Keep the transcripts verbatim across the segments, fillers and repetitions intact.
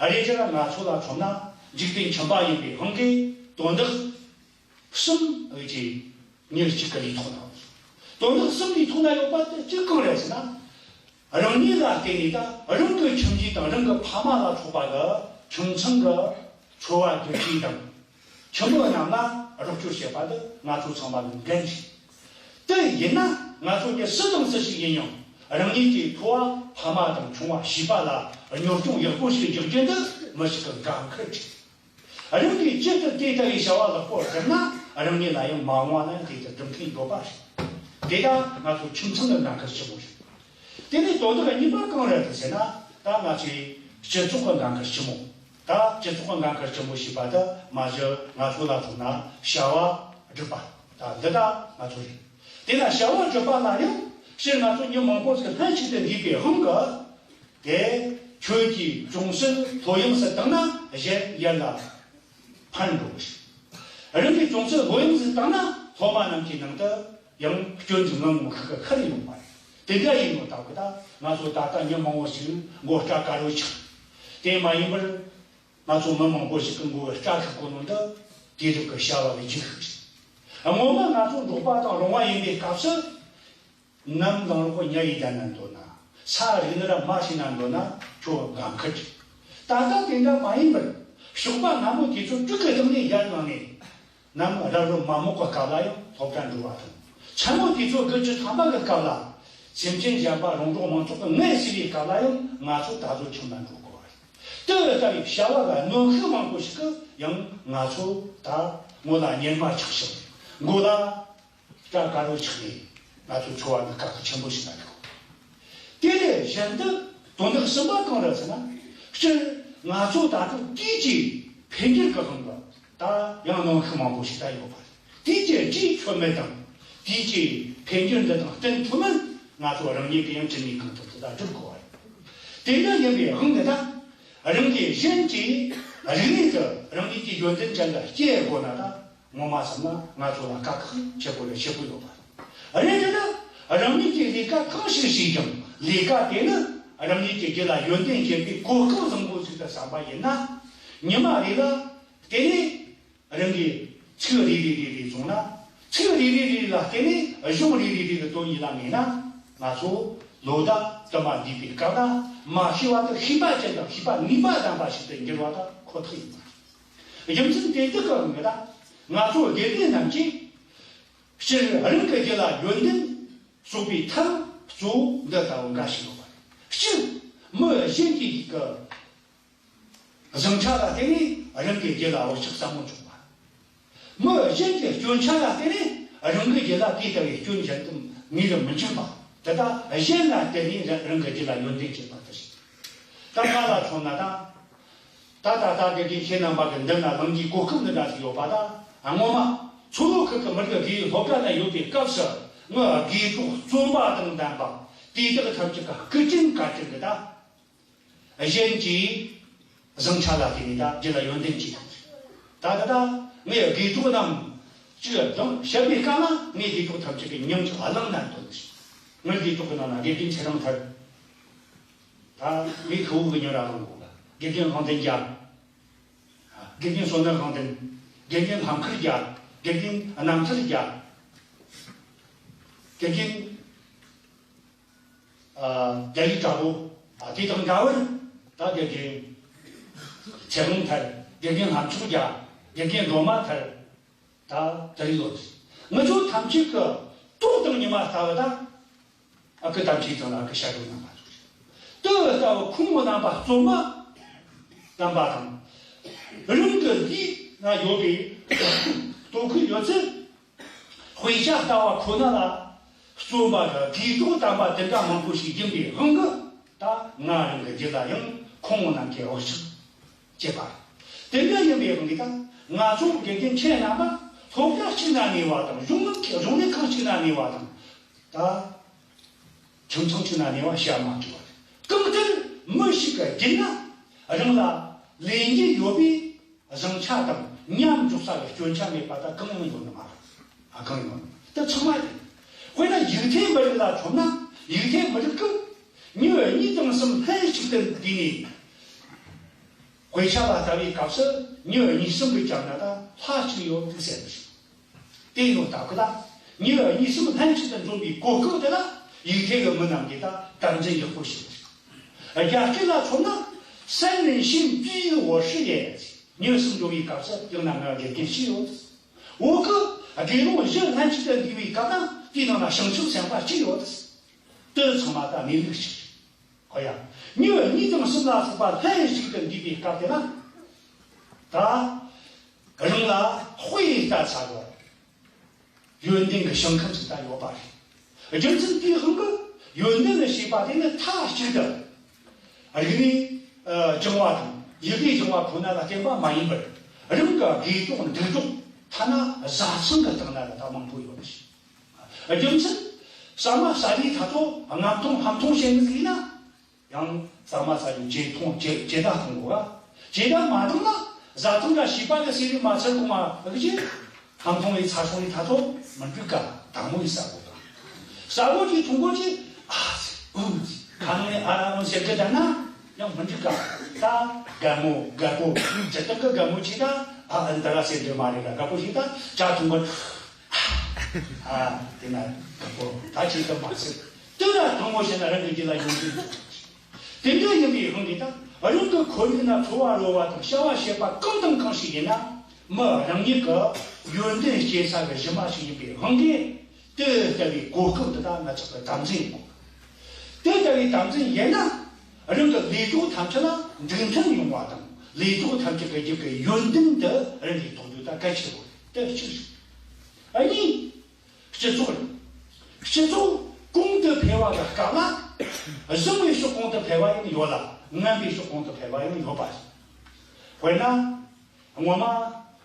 ཨ། རེད། དེ་ལ་ང་ཚོ་ལ་མཚོན་ན་འཇིག་རྟེན་ཁྱིམ་པ་ཡིན་པའི་དབང་གིས་དོན་དག་གསུམ་ཨེ་ཅེ་མྱི་གཅིག་གི་ལུས་ཐོག་ན་ཡོད། དོན་དག་གསུམ་ལུས་ཐོག་ན་ཡོད་པ་དེ་གཅིག་གང་རེད་ཟེར་ན། རང་ཉིད་ལ་བརྟེན་ནས་ད་རང་གི་ཁྱིམ་གཞིས་དང་རང་གི་ཕ་མ་ལ་སོགས་པ་གི་ཁྱིམ་ཚང་གི་འཚོ་བ་སྡོད་ཁྲིམས་དང་། ཁྱིམ་པ་རྣམས་ལ་རོགས་སྐྱོར་བྱེད་པ་འདི་ང་ཚོ་ཚང་མ་གི་འགན་རེད། དེ་ཡིན་ན་ང་ཚོ་གི་སུ་དང་སུ་ཞིག་ཡིན་ཡང་རང་ཉིད་ཀྱི་ཕོ་བ་ཕ་མ་དང་ཆུང་བ་བྱིས་པ་ལ་གཉོར་སྐྱོང་ཡག་པོ་ཞིག་རྒྱག་རྒྱུ་འདི་མི་ཞིག་གི་འགན་ཁུར་རེད། རང་གིས་ཇི་ལྟར་དེ་ལྟ་བུའི་བྱ་བ་ལེགས་པོར་བསྒྲུབས་ན་རང་ཉིད་ལ་ཡང་མ་འོངས་པ་ན་དེ་ལྟར་སྒྲུབ་མཁན་ཡོད་པ་རེད། དེ་ལྟར་ང་ཚོ་ཁྱིམ་ཚང་གི་འགན་ཁུར་ཆེན་པོ་རེད། དེ་ནས་དོན་དག་གཉིས་པ་གང་རེད་ཟེར་ན། ད་ང་ཚོའི་སྤྱི་ཚོགས་ཀྱི་འགན་ཁུར་ཆེན་མོ། ད་སྤྱི་ཚོགས་ཀྱི་འགན་ཁུར་ཆེན་མོ་ཞེས་པ་དེ་མ་གཞི་ང་ཚོ་ལ་མཚོན་ན་བྱ་བ་སྒྲུབ་པ་ད་འདི་ད་ང་ཚོ་རེད། དེ་ན་བྱ་བ་སྒྲུབ་པ་ལ་ཡང་སྤྱིར་ང་ཚོ་མྱི་མང་པོ་ཞིག་ལྷན་ཅིག་ཏུ་འདུས་པའི་དབང་གིས། དེ་ཁྱོད་ཀྱིས་ཅུང་ཟད་ལྷོད་ཡངས་སུ་བཏང་ན་གཞན་ཡར་ལ་འཕར་འགྲོ་གི་རེད། རང་གིས་ཅུང་ཟད་ལྷོད་ཡངས་སུ་བཏང་ན་སློབ་མ་རྣམས་ཀྱི་ནང་དུ་ཡང་སྐྱོན་གྱི་ངང་ངོ་ཤུགས་ཀྱིས་ཁུར་ཡོང་བ་རེད། དེ་འདྲ་ཡིན་ནོ་ལྟ་བུ་ད་ང་ཚོ་ད་ལྟ་མྱི་མང་བོ་ཞིག་མགོ་སྐྲ་དཀར་བོ་ཆགས། དེ་མ་ཡིན་པར་ང་ཚོ་མི་མང་པོ་ཞིག་གི་མགོ་སྐྲ་ཤུགས་གོ་ནོ་འདི་དུས་རབས་ཀྱི་བྱ་བ་ལས་རྒྱུགས་ཤིག་རེད། སྔོན་མ་ང་ཚོ་འབྲོག་པ་དང་རོང་བ་ཡིན་པའི་སྐབས་སུ། ནམ་ལངས་རོགས་ཉ་ཡིས་བསྡད་ན་འདོད་ན། ས་རིག་ན་ར་མ་ཤི་ན་འདོད་ན་ཁྱོད་འགན་ཁུར་གྱིས། ད་ལྟ་དེ་འདྲ་མ་ཡིན་པར་ཞོགས་པ་སྔ་མོ་དུས་ཚོད་དྲུག་གི་སྟེང་ནས་ཡར་ལངས་ནས། ནམ་རབ་རིབ་མ་རྨོག་གི་སྐབས་ལ་ཡང་སློབ་གྲྭ་འགྲོ་བ་དང་། མཚན་མོ་དུས་ཚོད་དགུ་བཅུ་ཐམ་པ་གི་སྐབས་ལ་སེམས་ཅན་གཞན་པ་རོང་འབྲོག་མང་ཚོགས་ཀྱི་ངལ་གསོ་བའི་སྐབས་ལ་ཡང་ང་ཚོ་ད་གཟོད་ཁྱིམ་ལ་འགྲོ་དགོས་པ་རེད། དེ་ལྟ་བུའི་བྱ་བ་ལ་གནོན་ཤུགས་མང་པོ་ཞིག་གིས་ཡང་ང་ཚོ་ད་ངོ་ལ་གཉེར་མ་ཆགས་ཤིང་། མགོ་ལ། སྐྲ་དཀར་པོ་ཆགས་ནས་ང་ཚོའི་འཚོ་བ་འདི་དཀའ་ཁག་ཆེན་པོ་ཞིག་ལ་འགྲོ། དེ་ལས་གཞན་དུ་དོན་དག་གསུམ་པ་གང་རེད་ཟེར་ན། སྤྱིར་ང་ཚོ་ད་དུང་དུས་ཀྱི་འཕེལ་འགྱུར་གྱི་དབང་གིས་ད་ཡང་གནོན་ཤུགས་མང་པོ་ཞིག་ད་ཡོད་པ་རེད། དུས་ཀྱི་རྗེས་ཁྱོན་མེད་དང་དུས་ཀྱི་འཕེལ་འགྱུར་འདི་དང་བསྟུན་ཐུབ་མིན་ང་ཚོ་རང་ཉིད་ཀྱིས་ཡང་ཇི་ནུས་གང་ཐུབ་ཏུ་ད་སྒྲུབ་དགོས་པ་རེད། དེ་འདྲ་ཡིན་པའི་དབང་གིས་ད་རང་གིས་གཞན་གྱི་རིག་གནས་དེ་རང་ཉིད་ཀྱི་ཡོན་ཏན་ཅན་ལ་སྐྱེལ་དགོས་ན་ད། ངོ་མ་བསམ་ན་ང་ཚོ་ལ་དཀའ་ཁག་ཆེ་པོ་ལས་ཆེ་པོ་ཡོད་པ་རེད། དེ་ནི་རང་ཉིད་ཀྱིས་ལས་ཀ་གང་ཞིག་བྱས་ཀྱང་ལས་ཀ་དེ་ནི་རང་ཉིད་ཀྱི་རྒྱུད་ལ་ཡོན་ཏན་ཅན་པའི་གོ་སྐབས་བཟང་པོ་ཞིག་ཏུ་བསམ་པ་ཡིན་ན། ཉི་མ་རེ་ལ་དེ་ནས་རང་གིས་ཚིག་རེ་རེ་རེ་རེ་བཟུང་ན། ཚིག་རེ་རེ་རེ་རེ་ལ་བརྟེན་ནས་གཞུང་རེ་རེ་རེ་རེ་དོན་ཡིད་ལ་ངེས་ན། ང་ཚོ་ལོ་ཟླ་དུ་མ་འདས་པའི་སྐབས་ལ་མ་ཤེས་པ་དེ་ཤེས་པ་ཅན་དང་ཤེས་པ་ནུས་པ་ལྡན་པ་ཞིག་ཏུ་འགྱུར་བ་དང་ཁོ་ཐག་ཡིན་པ་རེད། རྒྱུ་མཚན་དེ་དག་གི་དབང་གིས་ད་ང་ཚོ་དགེ་རྒན་རྣམས་ཀྱིས་སྤྱིར་རང་གི་རྒྱུད་ལ་ཡོན་ཏན་གསོག་པའི་ཐབས་གཙོ་བོ་འདི་ལྟ་བུ་འགའ་ཞིག་ཡོད་པ་རེད། སྤྱིར་མི་གཞན་གྱི་ཡིད་ཀྱི་བཟང་ཆ་ལ་བརྟེན་ནས་རང་གི་རྒྱུད་ལ་བག་ཆགས་ཟབ་མོ་འབྱུང་བ། མི་གཞན་གྱི་སྐྱོན་ཆ་ལ་བརྟེན་ནས་རང་གི་རྒྱུད་ལ་དེ་ལྟ་བུའི་སྐྱོན་གཞན་དུ་ངེས་རུ་མི་འབྱུང་བ། དེ་དག་གཞན་ལ་བརྟེན་ནས་རང་རང་གི་རྒྱུད་ལ་ཡོན་ཏན་སྐྱེས་པ་དེ་རེད། ད་ང་ལ་མཚོན་ན་ད། ད་ད་ད་དགེ་རྒན་ཁྱེད་རྣམ་པ་གི་མདུན་ན་ལངས་རྒྱུའི་གོ་སྐབས་འདི་འདྲ་ཞིག་ཡོད་པ་ད། སྔོན་མ་མཚོ་ལྷོ་ཁུལ་གྱི་མི་རིགས་དགེ་སློབ་གྲྭ་ན་ཡོད་པའི་སྐབས་སུ་ངའི་དགེ་གྲོགས་བརྩོན་པ་དང་ལྡན་པ་དེ་དག་ཐམས་ཅད་ཀྱི་སྐུ་དྲིན་བཀའ་དྲིན་གྱིས་ད། གཞན་གྱི་བཟང་ཆ་ལ་བརྟེན་ནས་ད་རྒྱུད་ལ་ཡོན་ཏན་སྐྱེས་ཐུབ་ཟེར། ད་ད་ད་ངའི་དགེ་ཕྲུག་རྣམས་ཅིག་དང་བཤད་པའི་སྐབས་ལ་ངའི་དགེ་ཕྲུག་ཐམས་ཅད་ཀྱི་མིང་ཅིག་བླངས་ན་འདོད་ཟེར། ངའི་དགེ་ཕྲུག་གི་ནང་ན་དགེ་རྒན་ཚེ་རིང་ཐར། ད་ངའི་ཁུ་བོ་གི་མྱིང་ར་གླེང་དགོས་ལ། དགེ་རྒན་དབང་ལྡན་རྒྱལ། དགེ་རྒན་བསོད་ནམས་དབང་ལྡན། དགེ་རྒན་ལྷམ་མཁར་རྒྱལ། དགེ་རྒན་རྣམ་ཐར་རྒྱལ། དགེ་རྒན། ཨ། རྒྱ་ཡིག་དྲག་པོ། ཨ། དེ་དང་འདྲ་བར་ད་དགེ་རྒན་ཚེ་དབང་ཐར། དགེ་རྒན་ལྷ་མཆོག་རྒྱལ། དགེ་རྒན་སྒྲོལ་མ་ཐར། ད་དེ་རིགས་ཡོད། ང་ཚོ་ཐམས་ཅད་ཀྱི་ཏོག་དང་ཉི་མ་ལྟ་བུ་ད་ཨ་ཁུ་དམ་ཆོས་དང་ཨ་ཁུ་ཤ་སྒྲོ་རྣམ་པ་ཚོ་རེད། དེ་ལྟ་བུ་ཁོང་རྣམ་པ་བརྩོན་པ་ལྡན་པ་དང་། རང་གི་ལུས་ན་ཡོད་པའི་ལྟོ་གོས་ཡོད་ཚད། དཔེ་ཆ་ལྟ་བ་ཁོ་ན་ལ་བརྩོན་པ་དང་དགེ་སྒྲུབ་དམ་པ་དེ་འདྲ་མང་པོ་ཞིག་ཡིན་པའི་དབང་གིས་ད་ང་རང་གི་རྒྱུད་ལ་ཡང་ཁོང་རྣམས་ཀྱི་བག་ཆགས་སྐྱེས་པ་རེད། དེ་འདྲ་ཡིན་པའི་དབང་གིས་ད་ང་ཚོ་དགེ་རྒན་ཁྱེད་རྣམ་པ་སློབ་གྲྭ་གཅིག་ན་གནས་པ་དང་གཞུང་ལུགས་ཀྱི་གཞུང་ལས་ཁང་གཅིག་ན་གནས་པ་དང་། ད་ཁྱིམ་ཚང་གཅིག་ན་གནས་པ་བྱ་མ་དགོས་པ་རེད། གང་ལྟར་མི་ཞིག་གི་རྒྱུད་ན་རང་ལ་ལས་འགན་ཡོད་པའི། བཟང་ཆ་དང་མཉམ་འཇོག་ས་ལ་སྐྱོན་ཆ་མེད་པ་ད་གང་ཡང་ཡོད་ནི་མ་རེད། ཨ། གང་ཡང་ཡོད་ནི་མ་རེད། ད་ཚང་མ་རེད། དཔེར་ན་ཡུལ་ཐེ་མི་རིགས་ལ་མཚོན་ན་ཡུལ་ཐེ་མི་རིགས་ཀྱིས་མྱི་གཉིས་དང་གསུམ་ལྷན་ཅིག་ཏུ་འདུས་ནས་ དཔེ་ཆ་ལ་ལྟ་བའི་སྐབས་སུ་མྱི་གཉིས་གསུམ་གྱིས་བརྒྱབ་ན་ད་ལྷ་གཅིག་ཡོད་འདུག་ཟེར་གི་རེད། དེ་ཡང་ད་གི་ད་མྱི་གཉིས་གསུམ་ལྷན་ཅིག་ཏུ་འཛོམས་པའི་གོ་སྐབས་དེ་ལ་ཡུལ་ཐེ་གི་མི་རྣམས་ཀྱིས་ད་དམ་འཛིན་ཡག་པོ་བྱས་པ་རེད། རྒྱ་སྐད་ལ་མཚོན་ན། 三人行，必有我师也། མྱི་གསུམ་འགྲོ་བའི་སྐབས་སུ་ཡང་ན་ང་དགེ་རྒན་ཞིག་ཡོད། འོ་གི་དགེ་སློང་བཞི་ལྷན་ཅིག་ཏུ་འདུས་པའི་སྐབས་ན་དེའི་ནང་ན་བྱང་ཆུབ་སེམས་དཔའ་གཅིག་ཡོད། དེ་ཚང་མ་ད་གནས་ལུགས་གཅིག་རེད། ཨོ་ཡ། མྱི་གཉིས་དང་གསུམ་ལ་སོགས་པ་ལྷན་ཅིག་ཏུ་འདུས་པའི་སྐབས་དེ་ན། ད་རང་ལ་དཔེ་ལྟ་ཚར་བ། ཡོན་ཏན་གྱི་ཞིང་ཁམས་ཤིག་ད་ཡོད་པ་རེད། རྒྱུ་མཚན་དེའི་དབང་གིས་ཡོན་ཏན་ཞེས་པ་དེ་ནི་མཐའ་གཅིག་ཏུ་རིག་གནས་ཨ་སྦྱང་བ་དང་ཡི་གེ་སྦྱང་བ་ཁོ་ན་ལ་བརྟེན་པ་མ་ཡིན་པར། རང་གི་དགེ་སྒྲུབ་འདུན་སྒྲུབ་ཐ་ན་བཟའ་ཚང་གི་སྟེང་ན་ལ་ད་མང་པོ་ཡོད་པ་ཞིག་རྒྱུ་མཚན། ཟ་མ་ཟ་ལུས་ད་ཚོ་རྔམ་འཐུང་ཧམ་འཐུང་བྱེད་ནི་ཟིག་ཡིན་ན། ཡང་ཟ་མ་ཟ་རྒྱུ་ཇེ་ཐུང་ཇེ་ཇེ་དྲག་གཏོང་དགོས་པ། ཇེ་དྲག་མ་བཏང་ན་བཟའ་བཏུང་འདྲ་བྱིས་པ་གི་ཟས་རིགས་མ་ཚར་གོང་མ་ཨ་ཅེ། ཧམ་འཐུང་བའི་ཚ་སོང་བའི་ཐ་ཚོ་མི་འགྲིག་ག་དང་མོ་ཡི་ཟ་དགོས་པ། ཟ་དགོས་ཀྱི་འཐུང་དགོས་ཀྱི་ཨ་ཟེ་ཨུ་ཟེ་ཁ་ནང་ནས་ཨ་ར་ཨུ་ཟེར་གི་བསྡད་ན་ཡང་མི་འགྲིག་ག་ད་རྒད་མོ་རྒད་པོ་ཇི་ལྟར་གི་རྒད་མོ་ཅིག་ད་ཨ་ཨ་འདི་ར་ཟེར་འདོད་མ་རེད་ལ་རྒད་པོ་ཞིག་ད་ཇ་འཐུང་གི་ཨ་དེ་ན་རྒད་པོ་ད་ཅིག་ད་མ་ཟེར་དེ་ལ་དང་མོ་བྱས་ན་རང་གི་རྒྱུད་ལ་ཡོང་གི་འདུག་དེ་འདྲ་ཡིན་པའི་དབང་གིས་ད་རང་གི་ཁོར་ཡུག་ན་འཚོ་བ་རོལ་བ་དང་བྱ་བ་བྱེད་པ་གང་དང་གང་ཞིག་ཡིན་ན་མི་རང་ཉིད་ཀྱི་ཡོན་ཏན་སྐྱེ་ས་གི་གཞི་མ་ཞིག་ཡིན་པའི་དབང་གིས་དེ་ལྟ་བུའི་གོ་སྐབས་འདི་དག་ང་ཚོ་གི་དམ་འཛིན་དགོས། དེ་ལྟ་བུའི་དམ་འཛིན་ཡིན་ན་རང་གི་ལས་གྲོགས་ཐམས་ཅད་ལ་མཛུབ་མཐུན་ཡོང་བ་དང་ལས་གྲོགས་ཐམས་ཅད་ཀྱི་རྒྱུད་ཀྱི་ཡོན་ཏན་དེ་རང་གིས་རྟོགས་རྒྱུ་ད་གལ་ཆེ་བོ་དེ་གཅིག་རེད། གཉིས། སྤྱི་ཚོགས་རེད། སྤྱི་ཚོགས་གོང་དུ་འཕེལ་བ་གི་སྐབས་ལ། བཟང་བའི་ཕྱོགས་གོང་དུ་འཕེལ་བ་ཡང་ཡོད་ལ་ངན་པའི་ཕྱོགས་གོང་དུ་འཕེལ་བ་ཡང་ཡོད་པ་རེད། དཔེར་ན། སྔོན་མ་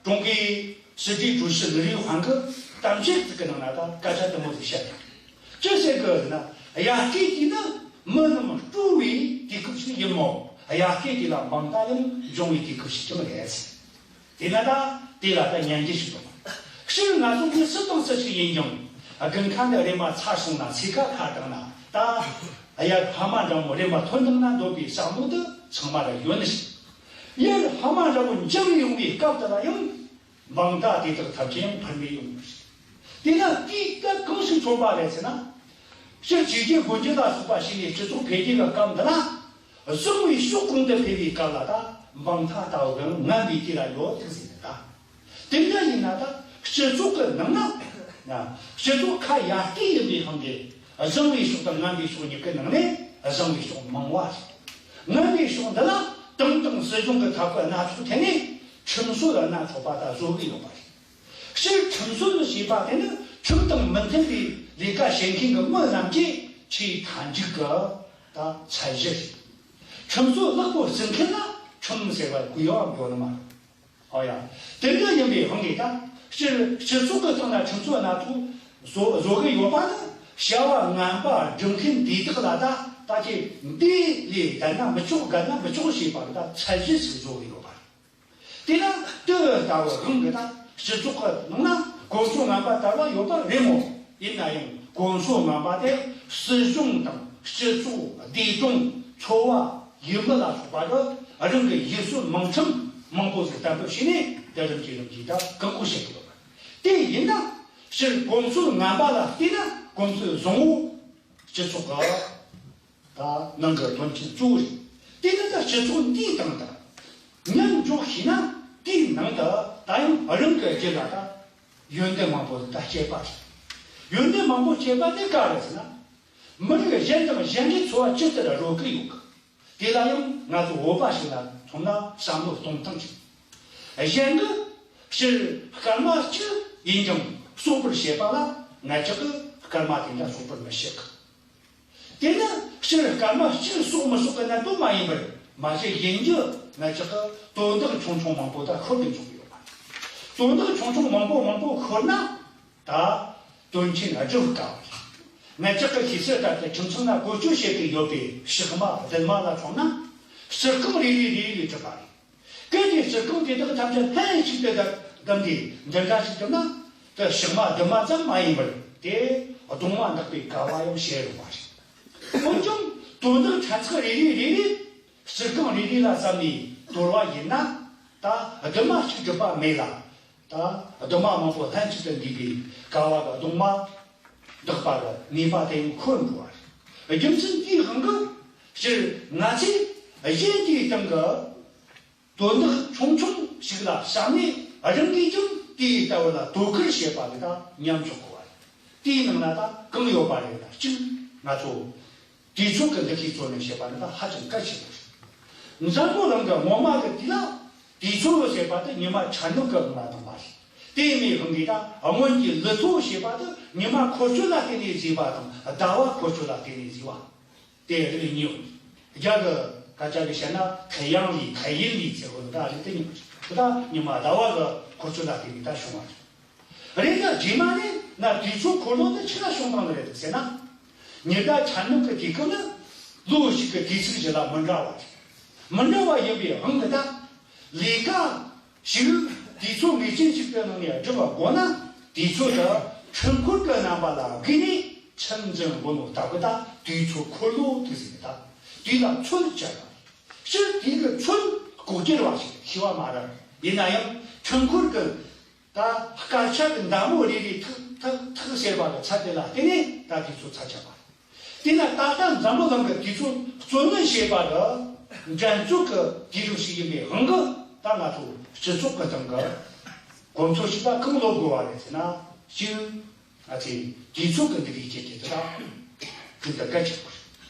ཀྲུང་གོའི་སྲིད་གྲོས་ཀྲུའུ་ཞི་ལི་རུའི་ཧན་གྱིས་གཏམ་བཤད་ཅིག་གི་ནང་ན་ད་སྐད་ཆ་དེ་མོ་ཟིག་བཤད་ཡོད། ཅི་ཟེར་གི་ཟེར་ན་དབྱར་སྐྱེས་དུས་ནི་མི་རྣམས་སྤྲོ་བའི་དུས་སྐབས་ཤིག་ཡིན་མོད་དབྱར་སྐྱེས་དུས་ལ་མང་དག་ཡང་འབྱུང་བའི་དུས་སྐབས་ཤིག་ཀྱང་རེད། དེས་ན་ད་དེ་ལ་ད་ཉན་རྒྱུ་ཞིག་འདུག་སྤྱིར་ང་ཚོ་མི་སུ་དང་སུ་ཞིག་ཡིན་ཀྱང་དགུན་ཁ་འདི་རེམ་མ་ཚར་སོང་ན་ཚེས་ཁ་ཁ་བཏང་ན་ད་དབྱར་ཕ་མ་འདྲ་མོ་རེམ་མ་ཐོན་བཏང་ན་འདོད་པའི་བསམ་བློ་དེ་ཚང་མ་ལ་ཡོད་ནི་ཞིག་ཡར་ཕ་མ་འདྲ་མོ་འགྱུར་ཡོང་བའི་སྐབས་དེ་ལ་ཡང་མང་དག་དེ་དག་ཐམས་ཅད་ཡང་འཕུར་མེད་ཡོང་གི་རེད། དེས་ན་དེའི་སྐབས་གང་ཞིག་མཚོན་པ་རེད་ཟེར་ན། སྤྱིར་ཇུས་འགོད་སྒོ་འབྱེད་ལ་སོགས་པ་བྱས་ནས་སྤྱི་ཚོགས་འཕེལ་རྒྱས་ཀྱི་སྐབས་འདི་ལ། བཟང་བའི་ཕྱོགས་གོང་དུ་འཕེལ་བའི་སྐབས་ལ་ད་མང་དག་ལྟ་བུ་གང་ངན་པའི་དུས་ལ་ཡོད་ཐུག་ཟིན་ད། དེ་འདྲ་ཡིན་ན་ད་སྤྱི་ཚོགས་ཀྱི་ནང་ན། སྤྱི་ཚོགས་ཁ་ཡར་སྐྱེད་ཡིན་པའི་དབང་གིས་བཟང་བའི་ཕྱོགས་དང་ངན་པའི་ཕྱོགས་གཉིས་ཀྱི་ནང་ནས་བཟང་བའི་ཕྱོགས་མང་བ་རེད། ངན་པའི་ཕྱོགས་འདི་ལ་ཏང་དང་སྲིད་གཞུང་གི་ཐབས་བཀོད་སྣ་ཚོགས་ཐད་ནས་ཁྲིམས་སྲོལ་སྣ་ཚོགས་པ་ད་བཟོ་གི་ཡོད་པ་རེད། སྤྱིར་ཁྲིམས་སྲོལ་ཞེས་པ་དེ་ནི་ཁྲིམས་དང་མི་མཐུན་པའི་ལས་ཀ་བྱེད་མཁན་གྱི་མི་རྣམས་ཀྱིས་ཆེས་མཐའ་མཇུག་གི་ད་ཚད་གཞི་རེད། ཁྲིམས་སྲོལ་ལེགས་པོ་བརྩི་མཁན་ལ་ཁྲིམས་ཟེར་བ་གུ་ཡངས་པ་ཡོད་ནི་མ་རེད། ཨོ་ཡ། དེ་འདྲ་ཡིན་པའི་དབང་གིས་ད་སྤྱིར་སྤྱི་ཚོགས་ཀྱི་སྟེང་ན་ཁྲིམས་སྲོལ་སྣ་ཚོགས་བཟོ་བཟོ་གི་ཡོད་པ་ནི་བྱ་བ་ངན་པ་སྒྲུབ་མཁན་དེ་དག་ལ་ད་ད་ཀྱི་འདི་ལས་བསྡད་ན་མི་ཆོག་བསྡད་ན་མི་ཆོག་ཞེས་པ་གི་ད་ཚད་གཞི་ཞིག་བཟོ་གི་ཡོད་པ་རེད། དེས་ན་དེ་ལྟ་བུའི་དབང་གིས་ད་སྤྱི་ཚོགས་ཀྱི་ནང་ན་གོམས་སྲོལ་ངན་པ་དར་བ་ཡོད་པ་རེད་མོད། ཡིན་ན་ཡང་གོམས་སྲོལ་ངན་པ་དེ་སྲིད་གཞུང་དང་སྤྱི་ཚོགས་བདེ་སྲུང་འཚོ་བ་ཡུལ་མི་ལ་སོགས་པ་གི་རང་གི་ཡུལ་སྲོལ་མིང་ཁྲིམས་མང་པོ་ཞིག་གཏན་འབེབས་བྱས་ནས་དེ་རིམ་གྱིས་རིམ་གྱིས་ད་བཀག་འགོག་བྱེད་དགོས་པ་དེ་ཡིན་ན་སྤྱིར་གོམས་སྲོལ་ངན་པ་ལ་བལྟས་ན་གོམས་སྲོལ་བཟང་བོ་སྤྱི་ཚོགས་ཀྱི་ད་ནང་གི་དོན་ཆེན་གཙོ་བོ་རེད། དེ་ནི་ད་སྤྱི་ཚོགས་འདིའི་སྟེང་དུ་མཉམ་འཇོག་བྱས་ན་དེའི་ནང་དུ་ད་ཡང་རང་གི་རྒྱུད་ལ་ད་ཡོན་ཏན་མང་པོ་ད་སྐྱེས་པ་རེད། ཡོན་ཏན་མང་པོ་སྐྱེས་པ་དེ་ག་རེ་ཟེར་ན། མི་རིགས་གཞན་དང་གཞན་གྱི་འཚོ་བ་ཇི་ལྟར་རོལ་གི་ཡོད་གི། དེ་ལ་ཡང་ང་ཚོ་བོད་པ་ཞིག་ལ་མཚོན་ན་བསམ་བློ་གཏོང་སྟངས་ཤིག་གཞན་གྱི་སྤྱིར་སྐར་མ་གཅིག་ཡིན་ཀྱང་གསོག་པར་བྱེད་པ་ལ་ང་ཅག་གིས་སྐར་མ་དེ་འདྲ་གསོག་པར་མི་བྱེད་གི། དེ་ནི་སྤྱིར་སྐར་མ་གཅིག་གསོག་མི་གསོག་གི་གནད་དོན་མ་ཡིན་པར་མ་གཞི་ཡིན་རྒྱུ་ང་ཅག་གིས་དོན་དག་ཆུང་ཆུང་མང་པོ་ད་ཤོར་གི་འཇུག་གི་ཡོད་པ། དོན་དག་ཆུང་ཆུང་མང་པོ་མང་པོ་ཤོར་ན་ད་དོན་ཆེན་སྒྲུབ་དཀའ་བ་རེད། ང་ཅག་གི་ཤེས་གསལ་ལྟར་དུ་ཁྱིམ་ཚང་ན་བཀོལ་སྤྱོད་བྱེད་ཀྱི་ཡོད་པའི་ཕྱེ་མ་རྡུལ་མ་ལ་མཚོན་ན་ཟུར་ཁང་རེ་རེ་རེ་རེ་ལས་གྲུབ་པ་རེད། གལ་ཏེ་ཟུར་ཁང་དེ་དག་ཐམས་ཅད་ལྷན་ཅིག་ཏུ་བསྡམས་ཏེ་འདི་འདྲ་ཞིག་གྲུབ་ན། དེ་ཕྱེ་མ་རྡུལ་མ་ཙམ་མ་ཡིན་པར་དེ་གདུང་མ་འདག་པའི་དཀའ་བ་ཡང་བྱེད་རུང་བ་རེད། འོན་ཀྱང་དོན་དག་ཕྲན་ཚེགས་རེ་རེ་རེ་རེ་ཟུར་ཁང་རེ་རེ་ལ་བསམ་ནས་ དོར་བ་ཡིན་ན། ད་སྡུག་བསྔལ་གཅིག་སྒྲུབ་པ་མེད་ལ། ད་སྡུག་བསྔལ་མང་པོ་ལྷན་ཅིག་ཏུ་འདུས་པའི་དགའ་བ་དང་སྡུག་བསྔལ་འདག་པ་གི་ནུས་པ་དེ་ཡང་ཁོར་འགྲོ་བ་རེད། རྒྱུ་མཚན་དེའི་དབང་གིས་སྤྱིར་ང་ཚོས་གཞན་གྱི་སྟེང་གི་དོན་དག་ཆུང་ཆུང་ཞིག་ལ་བསམ་ནས། རང་གིས་ཀྱང་དེའི་ལྟ་བུ་ལ་དོ་ཁུར་བྱེད་པ་ལ་ད་མཉམ་འཇོག་དགོས་པ་རེད། དེའི་ནང་ན་ད་གང་ཡོད་པ་རེད་ན། གཅིག་ང་ཚོ་དུས་ཚོད་ཀྱི་འདུ་ཤེས་གཙོ་ནས་བྱེད་པ་ནི་ད་ཧ་ཅང་གལ་ཆེན་པོ་རེད། འཛམ་བུ་གླིང་གི་སྔོན་མ་གི་དུས་ལ་དུས་ཚོད་ཟེར་བ་དེ་ཉི་མ་འཆར་སྣང་གི་དབང་ལ་བཏང་བ་རེད། དེ་ཡིན་པའི་དབང་གིས་ད་སྔོན་གྱི་ལུས་ཐོག་ཟེར་བ་དེ་ཉི་མ་འཁོར་སྐྱོད་ལ་བརྟེན་ནས་བཟོས་པ་དང་། ཟླ་བ་འཁོར་སྐྱོད་ལ་བརྟེན་ནས་བཟོས་པ། དེ་རིགས་གཉིས་ཡོད། རྒྱ་གི་སྐད་ཆ་གི་བཤད་ན་太阳历、太阴历ཟེར་བ་ད་རིགས་དེ་གཉིས་པོ་རེད། ད་རིགས་དེ་གཉིས་པོ་རེད། དེ་ད་ཉི་མ་ཟླ་བ་གི་འཁོར་སྐྱོད་ལ་བརྟེན་ནས་ད་བྱུང་བ་རེད། རེད། ད་རྗེས་མ་ནས་ན་དུས་ཚོད་འཁོར་ལོ་དེ་ཆི་ལ་བྱུང་བཏང་ནི་རེད་ཟེར་ན། ཉི་ཟླ་འཆར་སྣང་གི་དུས་སྐབས་ནི་ལོ་གཅིག་གི་དུས་ཚིགས་བཞི་ལ་མི་འདྲ་བ་རེད། མི་འདྲ་བ་ཡིན་པའི་དབང་གིས་ད་ལས་ཀ་ཞིག་དུས་ཚོད་ངེས་ཅན་ཞིག་གི་ནང་ནས་སྒྲུབ་པ་དགོས་ན། དུས་ཚོད་དེ་འཕྲུལ་འཁོར་གྱི་རྣམ་པ་ལ་བསྒོས་ནས་ཕྱིར་འཛིན་དགོས་ནོ་ལྟ་བུ་ད་དུས་ཚོད་འཁོར་ལོ་དེ་ཟེར། ད་དུས་ལ་ཚོད་བཅད་པ། སྤྱིར་དུས་ཀྱི་ཚོད་ལྐོག་གྱུར་བ་ཞིག་ཤེས་པ་མ་རེད། ཡིན་ན་ཡང་འཕྲུལ་འཁོར་གྱི་ད་སྐར་ཆ་གི་མདའ་མོ་རེ་རེ་ཐག་ཐག་ཐག་ཟེར་བ་གི་ཚད་དེ་ལ་བརྟེན་ནས་ད་དུས་ཚོད་ཚད་བཅད་པ་རེད། དེས་ན་ད་ལྟ་འཛམ་བུ་གླིང་གི་དུས་ཚོད་རྩོད་ལེན་བྱེད་པ་གི་འགྲན་རྩོད་ཀྱི་དུས་རིམ་ཞིག་ཡིན་པའི་དབང་གིས། ད་ང་ཚོ་སྤྱི་ཚོགས་ཀྱི་སྟེང་གི་གོམས་སྲོལ་ཞིག་ལ་གང་ལོབས་དགོས་པ་རེད་ཟེར་ན། གཅིག་ང་ཚོས་དུས་ཚོད་ཀྱི་འདུ་ཤེས་བསྐྱེད་དེ་ད་ཤིན་ཏུ་གལ་ཆེན་པོ་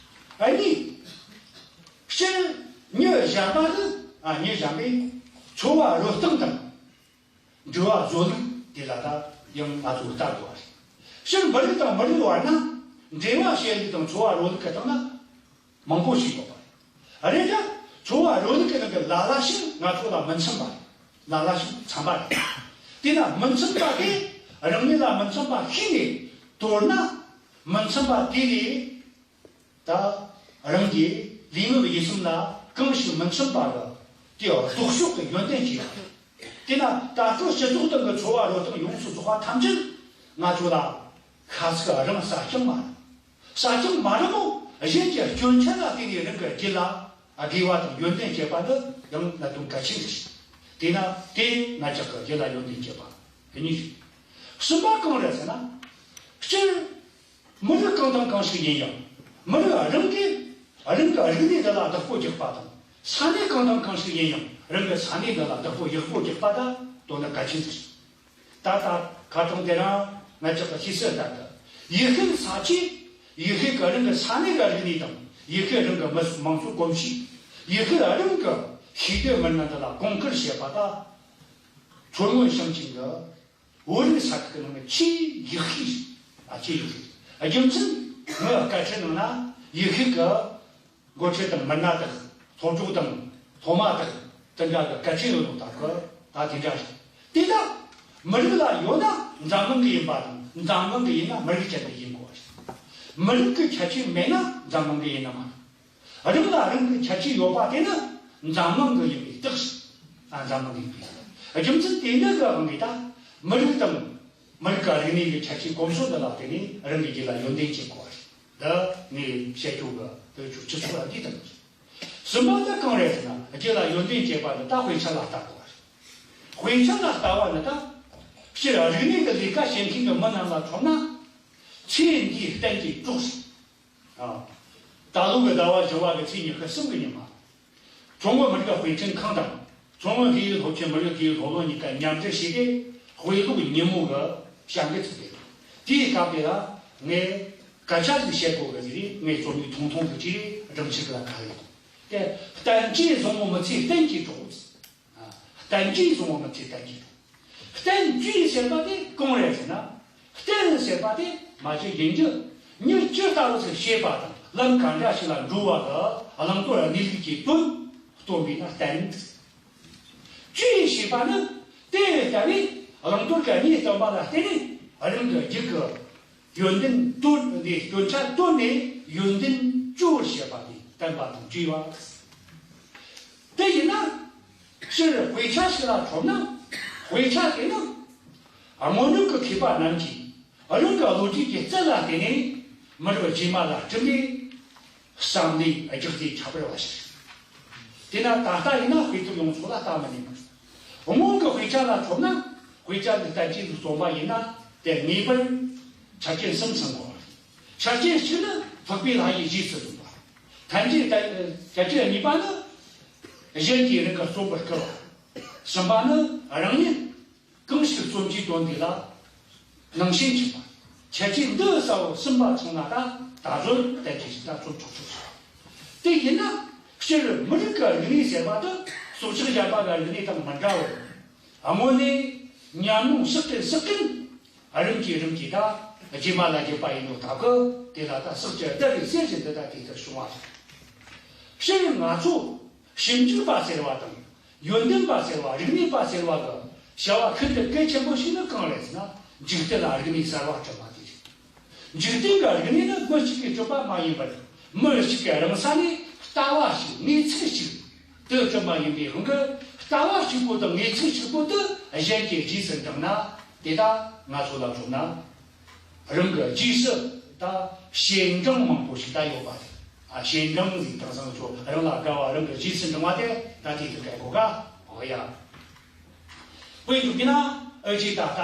རེད། ཨ་ནི་སྤྱིར་ཉིན་གཞན་པ་ནི། ཨ། ཉིན་གཞན་པའི་འཚོ་བ་རོལ་སྟངས་དང་འགྲུལ་བ་བཟོ་ལུགས་དེ་ལ་ད་ཡང་ང་ཚོས་ལྟ་དགོས་པ་རེད། སྤྱིར་མི་རིགས་དང་མི་རིགས་བར་ན་འབྲེལ་བ་བྱེད་ལུགས་དང་འཚོ་བ་རོལ་ལུགས་ཀྱི་སྟེང་ན་མང་པོ་ཞིག་ཡོད་པ་རེད། རེད་ཀྱང་འཚོ་བ་རོལ་ལུགས་ཀྱི་ནང་གི་ལ་ལ་ཞིག་ང་ཚོ་ལ་མི་འཚམ་པ་རེད། ལ་ལ་ཞིག་འཚམ་པ་རེད། དེས་ན་མི་འཚམ་པ་དེ་རང་ཉིད་ལ་མི་འཚམ་པ་ཤེས་ནས། མདོར་ན་མི་འཚམ་པ་དེ་ལས་ད་རང་གི་ལུས་ངག་ཡིད་གསུམ་ལ་གང་ཞིག་མི་འཚམ་པ་རེད། དེ་ལྡོག་ཕྱོགས་ཀྱི་ཡོན་ཏན་ཅིག་ཡོད་རེད། དེས་ན་ད་ལྟ་སྤྱི་ཚོགས་སྟེང་གི་འཚོ་བ་རོལ་སྟངས་ཡོངས་སུ་རྫོགས་པ་ཐམས་ཅད་ང་ཚོ་ལ་ཤ་ཚུགས་རང་གསལ་རྐྱང་མ་རེད། གསལ་རྐྱང་མ་རེད་མོ། གཞན་གྱི་སྐྱོན་ཆ་ལ་བརྟེན་ནས་རང་གི་རྒྱུད་ལ་དགེ་བ་དང་ཡོན་ཏན་སྐྱེས་པ་འདི་ཡང་གནད་དོན་གལ་ཆེན་ཞིག་དེས་ན་དེ་ང་ཅག་གི་རྒྱུད་ལ་ཡོན་ཏན་སྐྱེས་པ་གཉིས་ཤིག་གསུམ་པ་གང་རེད་ཟེར་ན། སྤྱིར་མི་རིགས་གང་དང་གང་ཞིག་ཡིན་ཡང་། མི་རིགས་རང་གིས་རང་གི་རིག་གནས་འདི་ལ་བདག་པོ་རྒྱག་པ་དང་། ས་གནས་གང་དང་གང་ཞིག་ཡིན་ཡང་། རང་གི་ས་གནས་འདི་ལ་བདག་པོ་ཡག་པོ་རྒྱག་པ་ད་དོན་དག་གལ་ཆེན་ཞིག་ད་ལྟ་ཁ་སང་དེ་རིང་ང་ཅག་གི་ཤེས་གསལ་ལྟར་དུ། ཡུལ་ཤུལ་ས་ཆའི་ཡུལ་ཤུལ་གྱི་རང་གི་ས་གནས་ཀྱི་རིག་གནས་དང་། ཡུལ་ཤུལ་རང་གི་མི་མང་གཙོ་གོམས་གཤིས། ཡུལ་ཤུལ་རང་གི་ཤེས་ལྡན་མི་སྣ་འདི་ལ་གོང་བཀུར་བྱེད་པ་ད་མཚོ་སྔོན་ཞིང་ཆེན་གྱི་བོད་རིགས་ས་ཁུལ་གྱི་ནང་ནས་ཆེས་ཡག་ཤོས། ཨ། ཆེས་ཡག་ཤོས། རྒྱུ་མཚན་ངའི་སྐད་ཆའི་ནང་ན་ཡུལ་ཤུལ་གྱི་འགོ་ཁྲིད་དང་མི་སྣ་དག་སློབ་གྲོགས་དང་སློབ་མ་དག་དེ་འདྲ་གི་སྐད་ཆ་ཡོད་ནོ་ད་གི་ད་དེ་འདྲ་རེད། དེ་ད་མི་རིགས་ལ་ཡོད་ན་འཛམ་གླིང་གི་ཡིན་པ་དང་། འཛམ་གླིང་གི་ཡིན་ན་མི་རིགས་ཅན་དུ་ཡིན་དགོས་པ་རེད། མི་རིགས་ཀྱི་ཁྱད་ཆོས་མེད་ན་འཛམ་གླིང་གི་ཡིན་ནི་མ་རེད། རང་ལ་རང་གི་ཁྱད་ཆོས་ཡོད་པ་དེ་ནི་འཛམ་གླིང་གི་ཡིན་པའི་རྟགས་ཤིག་ཨ། འཛམ་གླིང་གི་ཡིན་པའི་རྟགས། རྒྱུ་མཚན་དེ་འདྲ་གི་དབང་གིས་ད་མི་རིགས་དང་མི་རིགས་ཀྱི་རིག་གནས་ཀྱི་ཁྱད་ཆོས་གོམས་སྲོལ་འདི་ལ་བརྟེན་ནས་རང་གི་རྒྱུད་ལ་ཡོན་ཏན་སྐྱེ་དགོས་པ་རེད། འདི་ངས་བཤད་རྒྱུ་གི་དེ་ཆོ་སྤྱི་ཚོགས་ལ་འདི་དང་། གསུམ་པ་དེ་གང་རེད་ཟེར་ན། རྒྱུད་ལ་ཡོན་ཏན་སྐྱེས་པ་ནི་ད་དཔེ་ཆ་ལ་ལྟ་དགོས་པ་རེད། དཔེ་ཆ་ལ་ལྟ་བ་ནི་ད་སྤྱིར་རིག་གནས་ཀྱི་ལས་ཀ་བྱེད་མཁན་གྱི་མི་རྣམས་ལ་མཚོན་ན། ཚེ་འདིའི་གཏན་གྱི་གྲོགས་ཤིག་ཨ། ད་ལོ་གི་ཟླ་བ་བཞི་བ་གི་ཚེས་ཉི་ཤུ་གསུམ་གི་ཉི་མ། གྲོང་ངོ་མི་རིགས་དཔེ་སྐྲུན་ཁང་དང་། གྲོང་ངོ་དགེ་འོས་སློབ་ཆེན་མི་རིགས་དགེ་འོས་སློབ་གླིང་གཉིས་ཀ་མཉམ་འབྲེལ་བྱས་ཏེ། དཔེ་ཀློག་ཉིན་མོ་གི་བྱ་འགུལ་ཚུགས་ཏེ། དེའི་སྐབས་དེ་ལ་ངས་སྐད་ཆ་ཞིག་བཤད་དགོས་གི་ཟེར་ནས། ངས་རྩོམ་ཡིག་ཐུང་ཐུང་ཞིག་བྲིས། སྒྲིག་ཆས་ལ་ཁ་ཡོད་དེ། བསྟན་བཅོས་བཟང་པོ་མི་ཚེའི་གཏན་གྱི་གྲོགས། བསྟན་བཅོས་བཟང་པོ་མི་ཚེའི་གཏན་གྱི་གྲོགས། བསྟན་བཅོས་ཟེར་བ་དེ་གང་རེད་ཟེར་ན། བསྟན་ཟེར་བ་དེ་མ་གཞི་ཡིན་རྒྱུ། མྱི་ཇི་ལྟ་བུ་ཞིག་བྱེད་པ་དང་། ལམ་ག་འདྲ་ཞིག་ལ་འགྲོ་བ་གི་བླང་དོར་གནས་ལུགས་ཀྱི་དོན་སྟོན་པས་ན་བསྟན། བཅོས་ཞེས་པ་ནི་དེ་ལྟ་བུའི་བླང་དོར་གྱི་གནས་སྟོན་པ་ལ་བརྟེན་ནས་རང་གི་རྒྱུད་ཀྱི་ཡོན་ཏན་བཏོན་ནས། སྐྱོན་ཆ་བཏོན་ནས་ཡོན་ཏན་བཅོས་བྱེད་པ་དེ་བསྟན་པ་དང་བཅོས་པ། དེ་ཡིན་ན་སྤྱིར་དཔེ་ཆ་ཞིག་ལ་མཚོན་ན། དཔེ་ཆ་དེ་ནི་སྔོན་འཇུག་གི་མཁས་པ་རྣམས་ཀྱིས་རང་གི་བློ་རྒྱུད་ཀྱི་རྩལ་ལ་བརྟེན་ནས་མི་རབས་རྗེས་མ་ལ་བསྐྲུན་པའི་བསམ་བློའི་རྒྱུ་རྫས་ཁྱད་པར་བ་ཞིག་དེས་ན་ད་ལྟ་ཡིན་ན་དཔེ་དེབ་ཡོངས་རྫོགས་ལ་ལྟ་མི་ཉན་པ་རེད། སྔོན་གྱི་དཔེ་ཆ་ལ་མཚོན་ན། དཔེ་ཆ་འདི་བསྟན་བཅོས་འདི་རྩོམ་པ་ཡིན་ན་དེ་ངེས་པར་ཆ་རྐྱེན་གསུམ་ཚང་དགོས་པ་རེད། ཆ་རྐྱེན་གཅིག་ནི་འཕགས་པའི་ལྷ་ཡིས་རྗེས་སུ་བཟུང་བ། ཐམས་ཅད་ལྟ། ཆ་རྐྱེན་གཉིས་པ་ནི་གཞན་གྱིས་རང་གི་རྩོམ་པར་བསྐུལ་བ། གསུམ་པ་ནི་རང་ཉིད་གང་ཞིག་རྩོམ་གྱི་དོན་དེ་ལ་ནང་བཞིན་གྱིས་པ། ཁྱད་ཆོས་འདི་གསལ་བོ་གསུམ་པ་ཚང་ན་ད་ད་གཟོད་དེ་ཅི་ཞིག་ད་རྩོམ་ཆོག་ཆོག་ཆོག་དེ་ཡིན་ན་སྤྱིར་མི་རིགས་ཀྱི་རིག་གནས་ཟེར་བ་དེ་སྲོག་ཆགས་གཞན་པ་གི་རིག་གནས་དང་མི་འདྲ་བར། དངོས་གནས་ཉམས་མྱོང་བསགས་ཀྱིན་བསགས་ཀྱིན་རིམ་གྱིས་རིམ་གྱིས་ད་རྗེས་མ་ལ་བརྒྱུད་པ་ཡིན་ནོ་ད་གི་དེ་ལ་ད་ཟག་བཅས་བརྡར་བའི་གསེར་བཞིན་འདི་ད་དེ་ལྟར་བྱུང་བ་རེད། སྤྱིར་ང་ཚོ་ཞིབ་འཇུག་པ་ཟེར་བ་དང་། ཡོན་ཏན་པ་ཟེར་བ། རིག་གནས་པ་ཟེར་བ་གི་བྱ་བ་ཤིན་ཏུ་གལ་ཆེན་པོ་ཞིག་ནི་གང་རེད་ཟེར་ན། འཇིག་རྟེན་ལ་རིག་གནས་གསར་བ་བསྐྲུན་པ་དེ་རེད། འཇིག་རྟེན་གྱི་རིག་གནས་ནི་མི་གཅིག་གིས་བསྐྲུན་པ་མ་ཡིན་པར། མི་གཅིག་གི་རང་ས་ནས་ལྟ་བ་ཞིག་ངོས་འཛིན་ཞིག་དེ་བསྐྲུན་པ་ཡིན་པའི་དབང་གིས། ལྟ་བ་གཅིག་པོ་དང་ངོས་འཛིན་གཅིག་པོ་དེ་གཞན་གྱིས་རྗེས་སུ་འབྲངས་ན། དེ་ད་ང་ཚོ་ལ་མཚོན་ན། རང་གི་རྗེས་སུ་ད་བྱེད་འབྲང་མང་པོ་ཞིག་ད་ཡོད་པ་རེད། ཨ། བྱེད་འབྲང་ཟེར་དུས་ཙམ་ཁྱོད་རང་ལ་དགའ་བ། རང་གི་རྗེས་སུ་འབྲང་བ་དེ་ད་དེ་དེ་ག་གོ་ག་འོ་ཡ། དཔེ་འཇོག་གི་ན་ཨ་ཅེ་ད་ལྟ།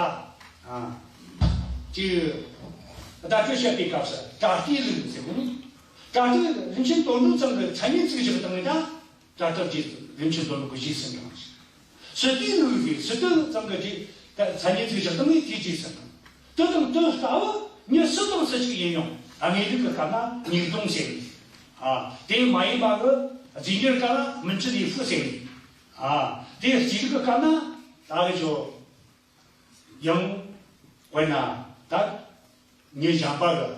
ཨ། ཅེ། བརྡ་སྤྲོད་བྱེད་པའི་སྐབས་སུ་པྲ་ཏི་ལུགས་ཟེར་གོ་ནི། པྲ་ཏི་རིན་ཆེན་དོན་གྲུབ་ཚང་གི་མཚན་ཉིད་ཚིག་བཞག་བཏང་ནི་ད། ད་ལྟ་རྗེས་རིན་ཆེན་དོན་གྲུབ་ཀྱི་རྗེས་སུ་འབྲང་ཞིང་། སི་ཏུའི་ལུགས་ཀྱི་སི་ཏུ་ཚང་གི་རྗེས་ད་མཚན་ཉིད་ཚིག་བཞག་བཏང་ནི་དེའི་རྗེས་སུ་འབྲང་། དེ་དང་དེ་ལྟ་བུ་མྱི་སུ་དང་སུ་ཞིག་ཡིན་ཡང་། ཨ། དངོས་ལུགས་ཀྱི་སྐབས་ན་ཉིས་སྟོང་ཟེར་ནི། ཨ། དེ་མ་ཡིན་པ་གི་རྫས་འགྱུར་སྐབས་ན་མི་འཁྲུལ་ལས་ཕུ་ཟེར་ནི། ཨ། དེ་རྩིས་རིག་གི་སྐབས་ན་ད་གི་ཆོ་ཡང་། དཔེར་ན་ད་མྱི་གཞན་པ་གི་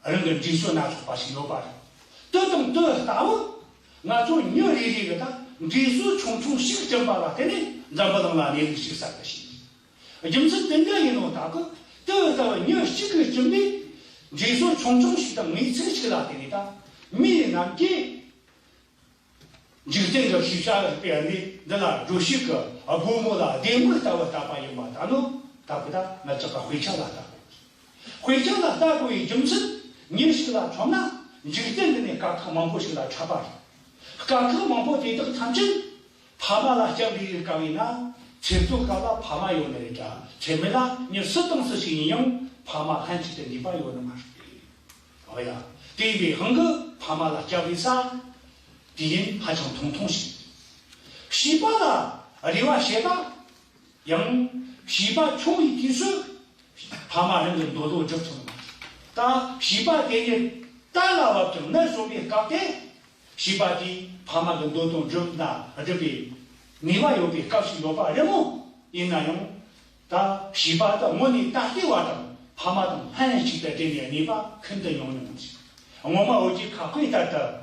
རང་གི་འབྲས་བུ་སྣ་ཚོགས་པ་ཞིག་ཡོད་པ་རེད། དེ་དང་དེ་ལྟ་བུ་ང་ཚོ་མྱི་རེ་རེ་གི་ད་འབྲས་བུ་ཆུང་ཆུང་ཞིག་བསྐྲུན་པ་ལ་བརྟེན་ནས་འཛམ་བུ་གླིང་ལ་གནས་ལུགས་ཤིག་གསར་དུ་ཕྱིན། རྒྱུ་མཚན་དེ་འདྲ་ཡིན་ནོ་ད་གི་དེ་ལྟ་བུ་མྱི་གཅིག་གིས་བསྐྲུན་པའི་འབྲས་བུ་ཆུང་ཆུང་ཞིག་དང་ངོས་འཛིན་ཞིག་ལ་བརྟེན་ནས་ད་མི་རྣམས་ཀྱིས། འཇིག་རྟེན་གྱི་ཤེས་བྱ་རིག་པའི་གནས་འདི་ལ་འགྲོ་བྱེད་ཀྱི་སྒོ་མོ་ལ་ལྡེ་མིག་ལྟ་བུ་བལྟས་པ་ཡིན་པ་ད་ནོ། ད་གི་ད་ང་ཅག་ག་དཔེ་ཆ་ལ་ལྟ་དགོས། དཔེ་ཆ་ལ་ལྟ་དགོས་པའི་རྒྱུ་མཚན་ཉིན་ཞིག་ལ་མཚོན་ན་འཇིག་རྟེན་འདི་ནས་དཀའ་ཁག་མང་པོ་ཞིག་ལ་འཕྲད་པ་རེད། དཀའ་ཁག་མང་པོ་དེ་དག་ཐམས་ཅད་ཕ་མ་ལ་སྐྱབས་འགྲོ་བའི་སྐབས་ཡིན་ན། ཚེ་སྟོད་སྐབས་ལ་ཕ་མ་ཡོད་ནི་རེད་དྲ། ཚེ་སྨད་ལ་མྱི་སུ་དང་སུ་ཞིག་ཡིན་ཡང་ཕ་མ་ལྷན་ཅིག་ཏུ་འདུས་པ་ཡོད་ནི་མ་རེད། འོ་ཡ། དེ་ཡིན་པའི་དབང་གིས་ཕ་མ་ལ་སྐྱབས་རེ་ཟ། དེ་ཡིན་ཧ་ཅང་ཐུང་ཐུང་ཞིག་བྱིས་པ་ལ་རེ་བ་བྱེད་པ། ཡང་བྱིས་པ་ཆུང་བའི་དུས་སུ་ཕ་མ་རང་གི་འདོད་དོན་སྒྲུབ་ཐུབ་མ། ད་བྱིས་པ་དེ་ཉིད་གཏན་ལ་བབ་ཀྱང་ནད་སོན་པའི་སྐབས་དེ། བྱིས་པ་དེས་ཕ་མ་གི་འདོད་དོན་སྒྲུབ་ན་སྒྲུབ་པའི་ནུས་པ་ཡོད་པའི་སྐབས་ཤིག་ཡོད་པ་རེད་མོད། ཡིན་ན་ཡང་། ད་བྱིས་པ་དེ་དངོས་གནས་ད་ལྟའི་བར་དུ་ཕ་མ་དང་ལྷན་ཅིག་ཏུ་སྦྲེལ་ནས་གནས་པ་ཤིན་ཏུ་ཉུང་ཉུང་ཞིག་སྔོན་མ་བོད་ཀྱི་ཁ་དཔེ་ལྟར་དུ།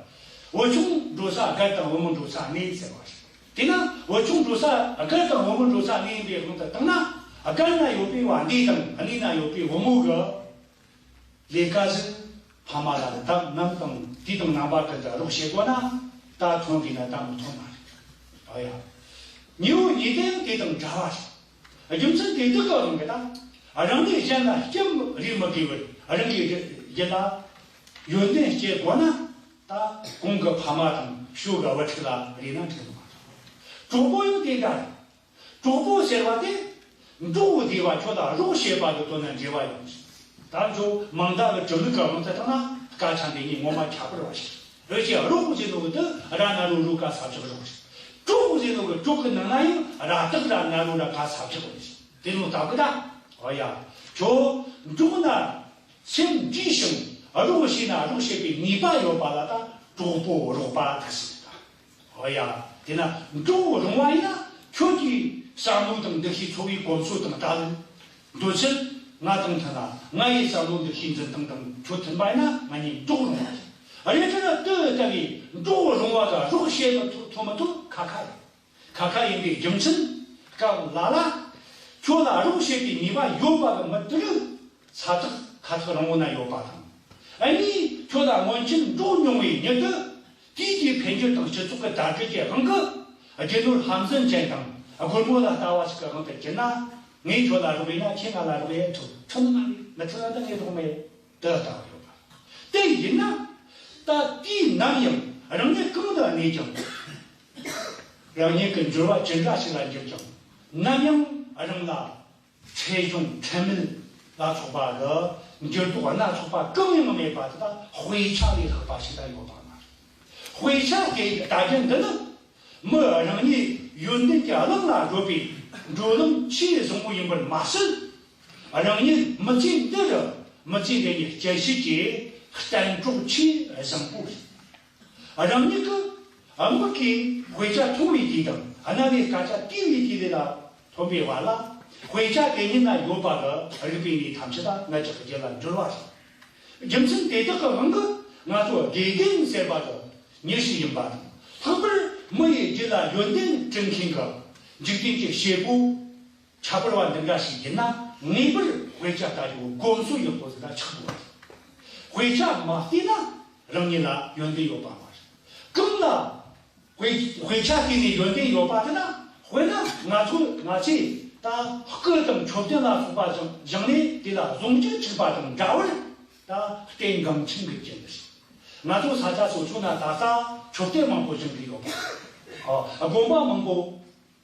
བུ་ཆུང་འགྲོ་ས་སྒར་དང་བུ་མོ་འགྲོ་ས་གནས་ཟེར་བ་རེད། དེས་ན་བུ་ཆུང་འགྲོ་ས་སྒར་དང་བུ་མོ་འགྲོ་ས་གནས་ཡིན་པའི་དབང་དུ་བཏང་ན། སྒར་ན་ཡོད་པའི་བ་འདི་དང་གནས་ན་ཡོད་པའི་བུ་མོ་གི་ལས་ཀ་ཟིག་ཕ་མ་ལ་བདག་རྣམས་དང་དུས་དང་རྣམ་པ་ཀུན་ཏུ་རོགས་བྱེད་དགོས་ན། ད་ཐོན་དགོས་ན་ད་མི་ཐོན་མ་རེད། ཨ་ཡ། ཉེ་བོ་ཉེ་དོན་དེ་དང་འདྲ་བ་རེད། རྒྱུ་མཚན་དེ་དག་གི་དབང་གིས་ད་རང་ནས་གཞན་ལ་སྐྱབས་རེ་མི་དགོས་པར་རང་གི་རྒྱུད་ལ་ཡོན་ཏན་སྐྱེ་དགོས་ན། ད་གོང་གི་ཕ་མ་དང་ཕྱོགས་གི་བུ་ཕྲུག་ལ་རེ་ན་འགྲིག་མ་རེད། གྲོགས་པོ་ཡང་དེ་འདྲ་རེད། གྲོགས་པོ་ཟེར་བ་དེ། འགྲོགས་བསྡད་པ་ཁྱོད་ལ་རོགས་བྱེད་པ་གི་དོན་ན་འབྲེལ་བ་ཡོད། ད་འཇོ་མང་དག་གི་གྲུབ་ལུགས་ཀྱི་དབང་དུ་བཏང་ན་སྐད་ཆ་འདི་གཉིས་ངོ་མ་ཁྱད་པར་བ་ཞིག་རེད། ཅེས་རོགས་ཟེར་ནོ་གི་དེ་ར་ན་རོ་རོ་ག་ས་བཞག་རོགས་ཞིག་གྲོགས་ཟེར་ནོ་གི་གྲོགས་ཀྱི་ནང་ན་ཡང་ར་སྟག་ར་ན་རོ་ར་ག་ས་བཞག་རོགས་ཞིག་དེ་ནོ་ད་གི་ད། ཨོ་ཡ། ཁྱོད་འགྲོགས་ན་སེམས་འདྲིས་ཤིང་རོགས་བྱས་ན་རོགས་བྱེད་པའི་ནུས་པ་ཡོད་པ་ལ་ད་གྲོགས་པོ་རོགས་པ་ད་ཟེར་ད། ཨོ་ཡ། དེས་ན་འགྲོགས་རུང་བ་ཡིན་ན་ཁྱོད་ཀྱི་བསམ་བློ་དང་འདུ་ཤེས་འཚོ་བའི་གོམས་སྲོལ་དང་ལྟ་ལུགས། འདོད་ཚུལ་ང་དང་མཐུན་ན་ངའི་བསམ་བློ་འདུ་ཤེས་འཛིན་སྟངས་དང་ཁྱོད་མཐུན་པ་ཡིན་ན་ང་གཉིས་འགྲོགས་རུང་བ་ཡིན། རེད་དེ་ན་དེ་ལྟ་བུའི་འགྲོགས་རུང་བ་དང་རོགས་བྱེད་མི་ཐུབ་ཐུབ་མི་ཐུབ་ཁ་ཁ་རེད། ཁ་ཁ་ཡིན་པའི་རྒྱུ་མཚན། སྐབས་ལ་ལ་ཁྱོད་ལ་རོགས་བྱེད་པའི་ནུས་པ་ཡོད་པ་གི་མི་དེ་རིགས་ས་ཐག་ཁ་ཐག་རིང་བོ་ན་ཡོད་པ་དང་། ཨ་ནི་ཁྱོད་ལ་སྔོན་ཆད་འགྲོགས་མྱོང་བའི་མྱི་དེ། དུས་ཀྱི་འཕེལ་འགྱུར་དང་སྤྱི་ཚོགས་ཀྱི་དར་རྒུད་ཀྱི་དབང་གིས། རྒྱུ་ནོར་ལྷ་འཛིན་ཅན་དང་སྒོར་མོ་ལ་ལྟ་བ་ཞིག་གི་དབང་དུ་གྱུར་ན། ངས་ཁྱོད་ལ་རོགས་ཡིན་ན་ཁྱེད་ང་ལ་རོགས་ཡེད་ཐུབ་ཐུབ་ནི་མ་རེད། མི་ཐུབ་ན་ད་ངས་རོགས་མེད། དེ་ལྟ་བུ་ཡོད་པ། དེ་ཡིན་ན། ད་དུས་ནམ་ཡང་རང་ཉིད་གང་དུ་གནས་ཀྱང་། རང་ཉིད་ཀྱི་འགྱུར་བ་ཇི་འདྲ་ཞིག་ལ་འགྱུར་ཀྱང་ནམ་ཡང་རང་ལ། འཕྲལ་བྱུང་འཕྲལ་མེད་ལ་སོགས་པ་གི་འགྱུར་ལྡོག་སྣ་ཚོགས་པ་གང་ཡང་མེད་པ་དེ་དག་དཔེ་ཆ་ལས་ལྷག་པ་ཞིག་ད་ཡོད་པ་མ་རེད། དཔེ་ཆ་དེ་ལྟ་རྒྱུ་འདི་ནི་མི་རང་ཉིད་ཡོན་ཏན་གྱི་གླིང་ལ་བགྲོད་པའི་བགྲོད་ལམ་ཆེས་བཟང་པོ་ཡིན་པར་མ་ཟད། རང་ཉིད་མི་ཚེ་འདི་རུ་མི་ཚེ་འདི་ཉིད་སྐྱེལ་བྱེད་ཀྱི་གཏན་གྲོགས་ཆེས་བཟང་པོ་རེད། རང་ཉིད་ཀྱི་མིག་གིས་དཔེ་ཆ་མཐོང་བའི་དུས་དང་རྣ་བས་སྐད་ཆ་བཏུས་པའི་དུས་ལ་ཐོན་པའི་བར་ལ། དཔེ་ཆ་དེ་ཉིད་ན་ཡོད་པ་གི་རིག་པའི་གནས་ཐམས་ཅད་ལ་ང་ཅག་གི་རྒྱུད་ལ་འགྱུར་བ་རེད། རྒྱུ་མཚན་དེ་དག་གི་དབང་གིས་ང་ཚོ་དགེ་ལྡན་ཟེར་བ་དེ་མྱི་ཞིག་ཡིན་པ་དང་། ལྷག་པར་མི་ཡི་རྒྱུད་ལ་ཡོན་ཏན་སྤྲད་མཁན་གྱི་འཇིག་རྟེན་གྱི་བྱེད་པོ། ཁྱད་པར་བ་འདི་འདྲ་ཞིག་ཡིན་ན་ངེས་པར་དཔེ་ཆ་ལྟ་རྒྱུ་དགོངས་སོ་ཡག་པོ་ཟིག་ལ་ཆགས་དགོས་པ་རེད། དཔེ་ཆ་མ་བལྟས་ན་རང་ཉིད་ལ་ཡོན་ཏན་ཡོད་པ་མ་རེད། གང་ལ་དཔེ་དཔེ་ཆ་བལྟས་ནས་ཡོན་ཏན་ཡོད་པ་དེ་ན། དཔེར་ན་ང་ཚོ་ང་ཚོས་ད་སྐུ་དང་མཆོད་རྟེན་ལ་སོགས་པ་བཞེངས་བཞེངས་ནས་དེ་ལ་གཟུངས་ཀྱི་ཆིག་པ་དང་འདྲ་བར་ད་རྟེན་འགངས་ཆེན་གྱི་རྐྱེན་རེད། ང་ཚོ་ས་ཆ་སོ་སོ་ན་ད་ལྟ་མཆོད་རྟེན་མང་པོ་བཞེངས་ཀྱི་ཡོད་པ། ཨ་དགོན་པ་མང་པོ་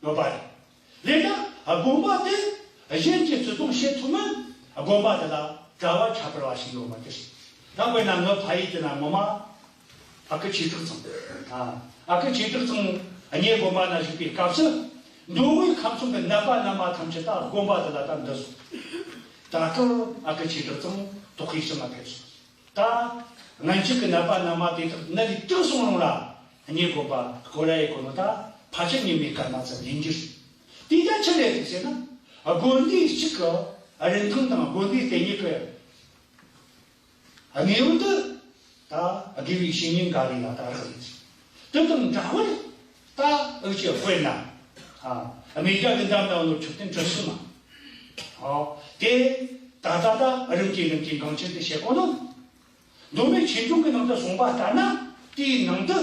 ཡོད་པ་རེད། ལས་ཀ་དགོན་པ་དེ་གཞན་གྱིས་བརྩི་མཐོང་བྱེད་ཐུབ་མིན་དགོན་པ་དེ་ལ་གྲྭ་བ་ཁྱད་པར་བ་ཞིག་ཡོད་པ་དེ་རེད། ད་དཔེར་ན་ངའི་ཕ་ཡུལ་དེ་ན་ངོ་མ་ཨ་ཁུ་ཆོས་གྲགས་ཚང་། ཨ་ཨ་ཁུ་ཆོས་གྲགས་ཚང་གཉེར་དགོན་པ་ན་བཞུགས་པའི་སྐབས་སུ་མདོ་དབུས་ཁམས་གསུམ་གྱི་ནད་པ་ན་མ་ཐམས་ཅད་ད་དགོན་པ་དེ་ལ་ད་འདུ་སོང་། ད་སྐབས་ཨ་ཁུ་ཆོས་གྲགས་ཚང་དོགས་ཤིང་ང་ཕེབས་སོང་། ད་སྔན་ཆད་ཀྱི་ནད་པ་ན་མ་དེ་དག་ནད་ལས་དྲག་སོང་རུང་ལ་གཉེར་དགོན་པ་སྐོར་ར་ཡི་སྐོར་ནོ་ད་ཕལ་ཆེར་ཉི་མའི་སྐར་མ་ཙམ་ཡིན་རྒྱུ་རེད། དེ་ད་ཆི་རེད་ཟེར་ན། དགོན་སྡེ་གཅིག་གི་རིན་ཐང་དང་དགོན་སྡེ་དེ་ཉིད་ཀྱི་གནས་བབ་འདི་ད་དགེ་བའི་བཤེས་གཉེན་འགའ་རེ་ལ་ད་རག་ལས་ཀྱི། དེ་དང་འདྲ་བར་ད་འུ་ཅག་དཔེར་ན་ཨ་མི་རྒྱ་གི་འདམ་ནང་ལོ་མཆོད་རྟེན་གྲུ་གསུམ་མ། ཨོ་དེ་ད་ད་ད་རིམ་གྱིས་རིམ་གྱིས་འགངས་ཆེན་དུ་བྱེད་དགོས་ནོ། མདོ་སྨད་ཆོས་འབྱུང་གི་ནང་དུ་གསུངས་པ་ལྟར་ན་དེའི་ནང་དུ་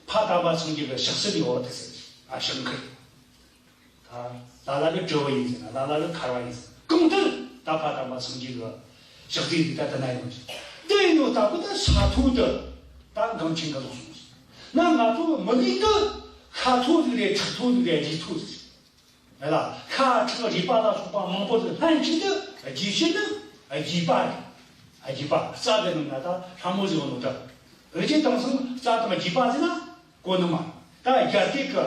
ཕ་དམ་པ་སངས་རྒྱས་ཀྱི་ཞག་གསེར་ཡོད་དེ་ཟེར། ཨ་ཞིང་ཁུར། ད་ལ་ལ་གི་དྲིལ་བུ་ཡིན་ཟེར་ན་ལ་ལ་གི་མཁར་བ་ཡིན་ཟེར་ན་གང་ལྟར་ད་ཕ་དམ་པ་སངས་རྒྱས་ཀྱི་ཞག་རྩིས་འདི་ད་ལྟ་ན་ཡོད་ཟེར། དེ་ཡིན་ནོ་ད་གོ་ད་ས་ཐོག་ཏུ་ད་འགངས་ཆེན་གི་ལོག་སོང་ཟེར་ན། ང་ཚོ་མི་རིགས་འདི་ཤ་ཐོག་ཟིག་རེད། ཁྲག་ཐོག་ཟིག་རེད། རུས་ཐོག་ཟིག་རེད། ལ་ཤ་ཁྲག་རུས་པ་ལ་སོགས་པ་མང་པོ་ཟིག་ལྷན་ཅིག་ཏུ་རྒྱས་ཤིང་ནི་རྒྱས་པ་རེད། རྒྱས་པ་རྩ་གི་ནང་ན་ད་ལྷ་མོ་ཟིག་ཡོད་ནོ་ད། འུ་ཅག་དེང་སང་རྩ་དང་རྒྱས་པ་ཟེར་ན་གོ་ནི་མ། ད་རྒྱ་སྐད་ཀྱི་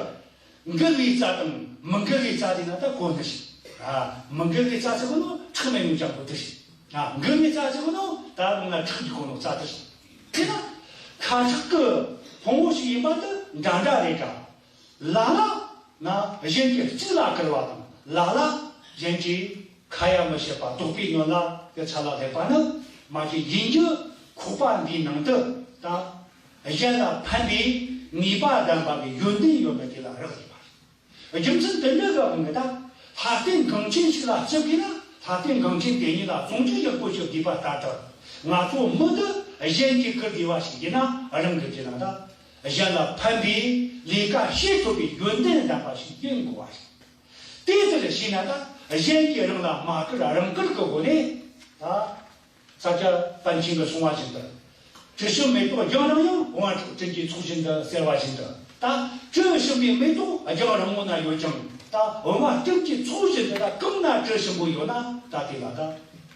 མགུལ་ལས་རྩ་དང་མི་མགུལ་ལས་རྩ་ཟེར་ན་ད་གོ་ནི་ཞིག་ཨ་མི་མགུལ་ལས་རྩ་ཟེར་གོ་ནོ་ཁྲག་མེད་ནོ་ཅང་གོ་དེ་ཞིག་ཨ་མགུལ་ལས་རྩ་ཟེར་གོ་ནོ་ད་རུང་ན་ཁྲག་གི་གོ་ནོ་རྩ་དེ་ཞིག་དེ་ན་ཁ་ཁྲག་གི་ཕུང་པོ་ཞིག་ཡིན་པ་དེ་འདྲ་འདྲ་རེད་ཀ། ལ་ལ་ན་གཞན་གྱི་རྩིས་ལ་བཀུར་བ་དང་། ལ་ལ་གཞན་གྱི་ཁ་ཡ་མི་བྱེད་པ་ལྡོག་པའི་ཉོན་ལ་གི་ཚད་ལ་སླེབས་པ་ནི་མ་གི་ཡིན་རྒྱུ་ཁོག་པ་འདིའི་ནང་དུ་ད་གཞན་ལ་ཕན་པའི་ནུས་པ་ལྡན་པ་གི་ཡོན་ཏན་ཡོད་མེད་དེ་ལ་རག་ལས་པ་རེད། རྒྱུ་མཚན་དེ་འདྲ་གི་དབང་གིས་ད་ལྷ་རྟེན་འགངས་ཆེན་ཞིག་ལ་བརྩི་དགོས་ན་ལྷ་རྟེན་འགངས་ཆེན་དེ་ཉིད་ལ་བརྩོན་འགྲུས་ཡག་པོ་ཞིག་དགོས་པ་ལྟར་དུ། ང་ཚོ་མི་འདི་གཞན་གྱིས་བཀུར་དགོས་པ་ཞིག་ཡིན་ན་རང་གི་རྒྱུད་ན་ད་གཞན་ལ་ཕན་པའི་ལས་ཀ་བྱེད་ཐུབ་པའི་ཡོན་ཏན་ལྡན་པ་ཞིག་ཡིན་དགོས་པ་རེད། དེ་ལྟར་བྱས་ན་ད་གཞན་གྱིས་རང་ལ་མ་བཀུར་རང་བཀུར་གྱི་སྒོ་ནས་ད། ས་སྐྱ་པཎ་ཆེན་གྱིས་གསུངས་པ་བཞིན་དུ། དྲི་ཞིམ་མེ་ཏོག་རྒྱང་རིང་ཡང་། བུང་བ་སྤྲིན་གྱི་ཚོགས་བཞིན་དུ་ཟེར་བ་བཞིན་དུ། ད་དྲི་ཞིམ་པའི་མེ་ཏོག་རྒྱང་རིང་མོ་ན་ཡོད་ཀྱང་ད་བུང་བ་སྤྲིན་གྱི་ཚོགས་བཞིན་དུ་ད་གང་ན་དྲི་ཞིམ་པོ་ཡོད་ན་ད་དེ་ལ་ད་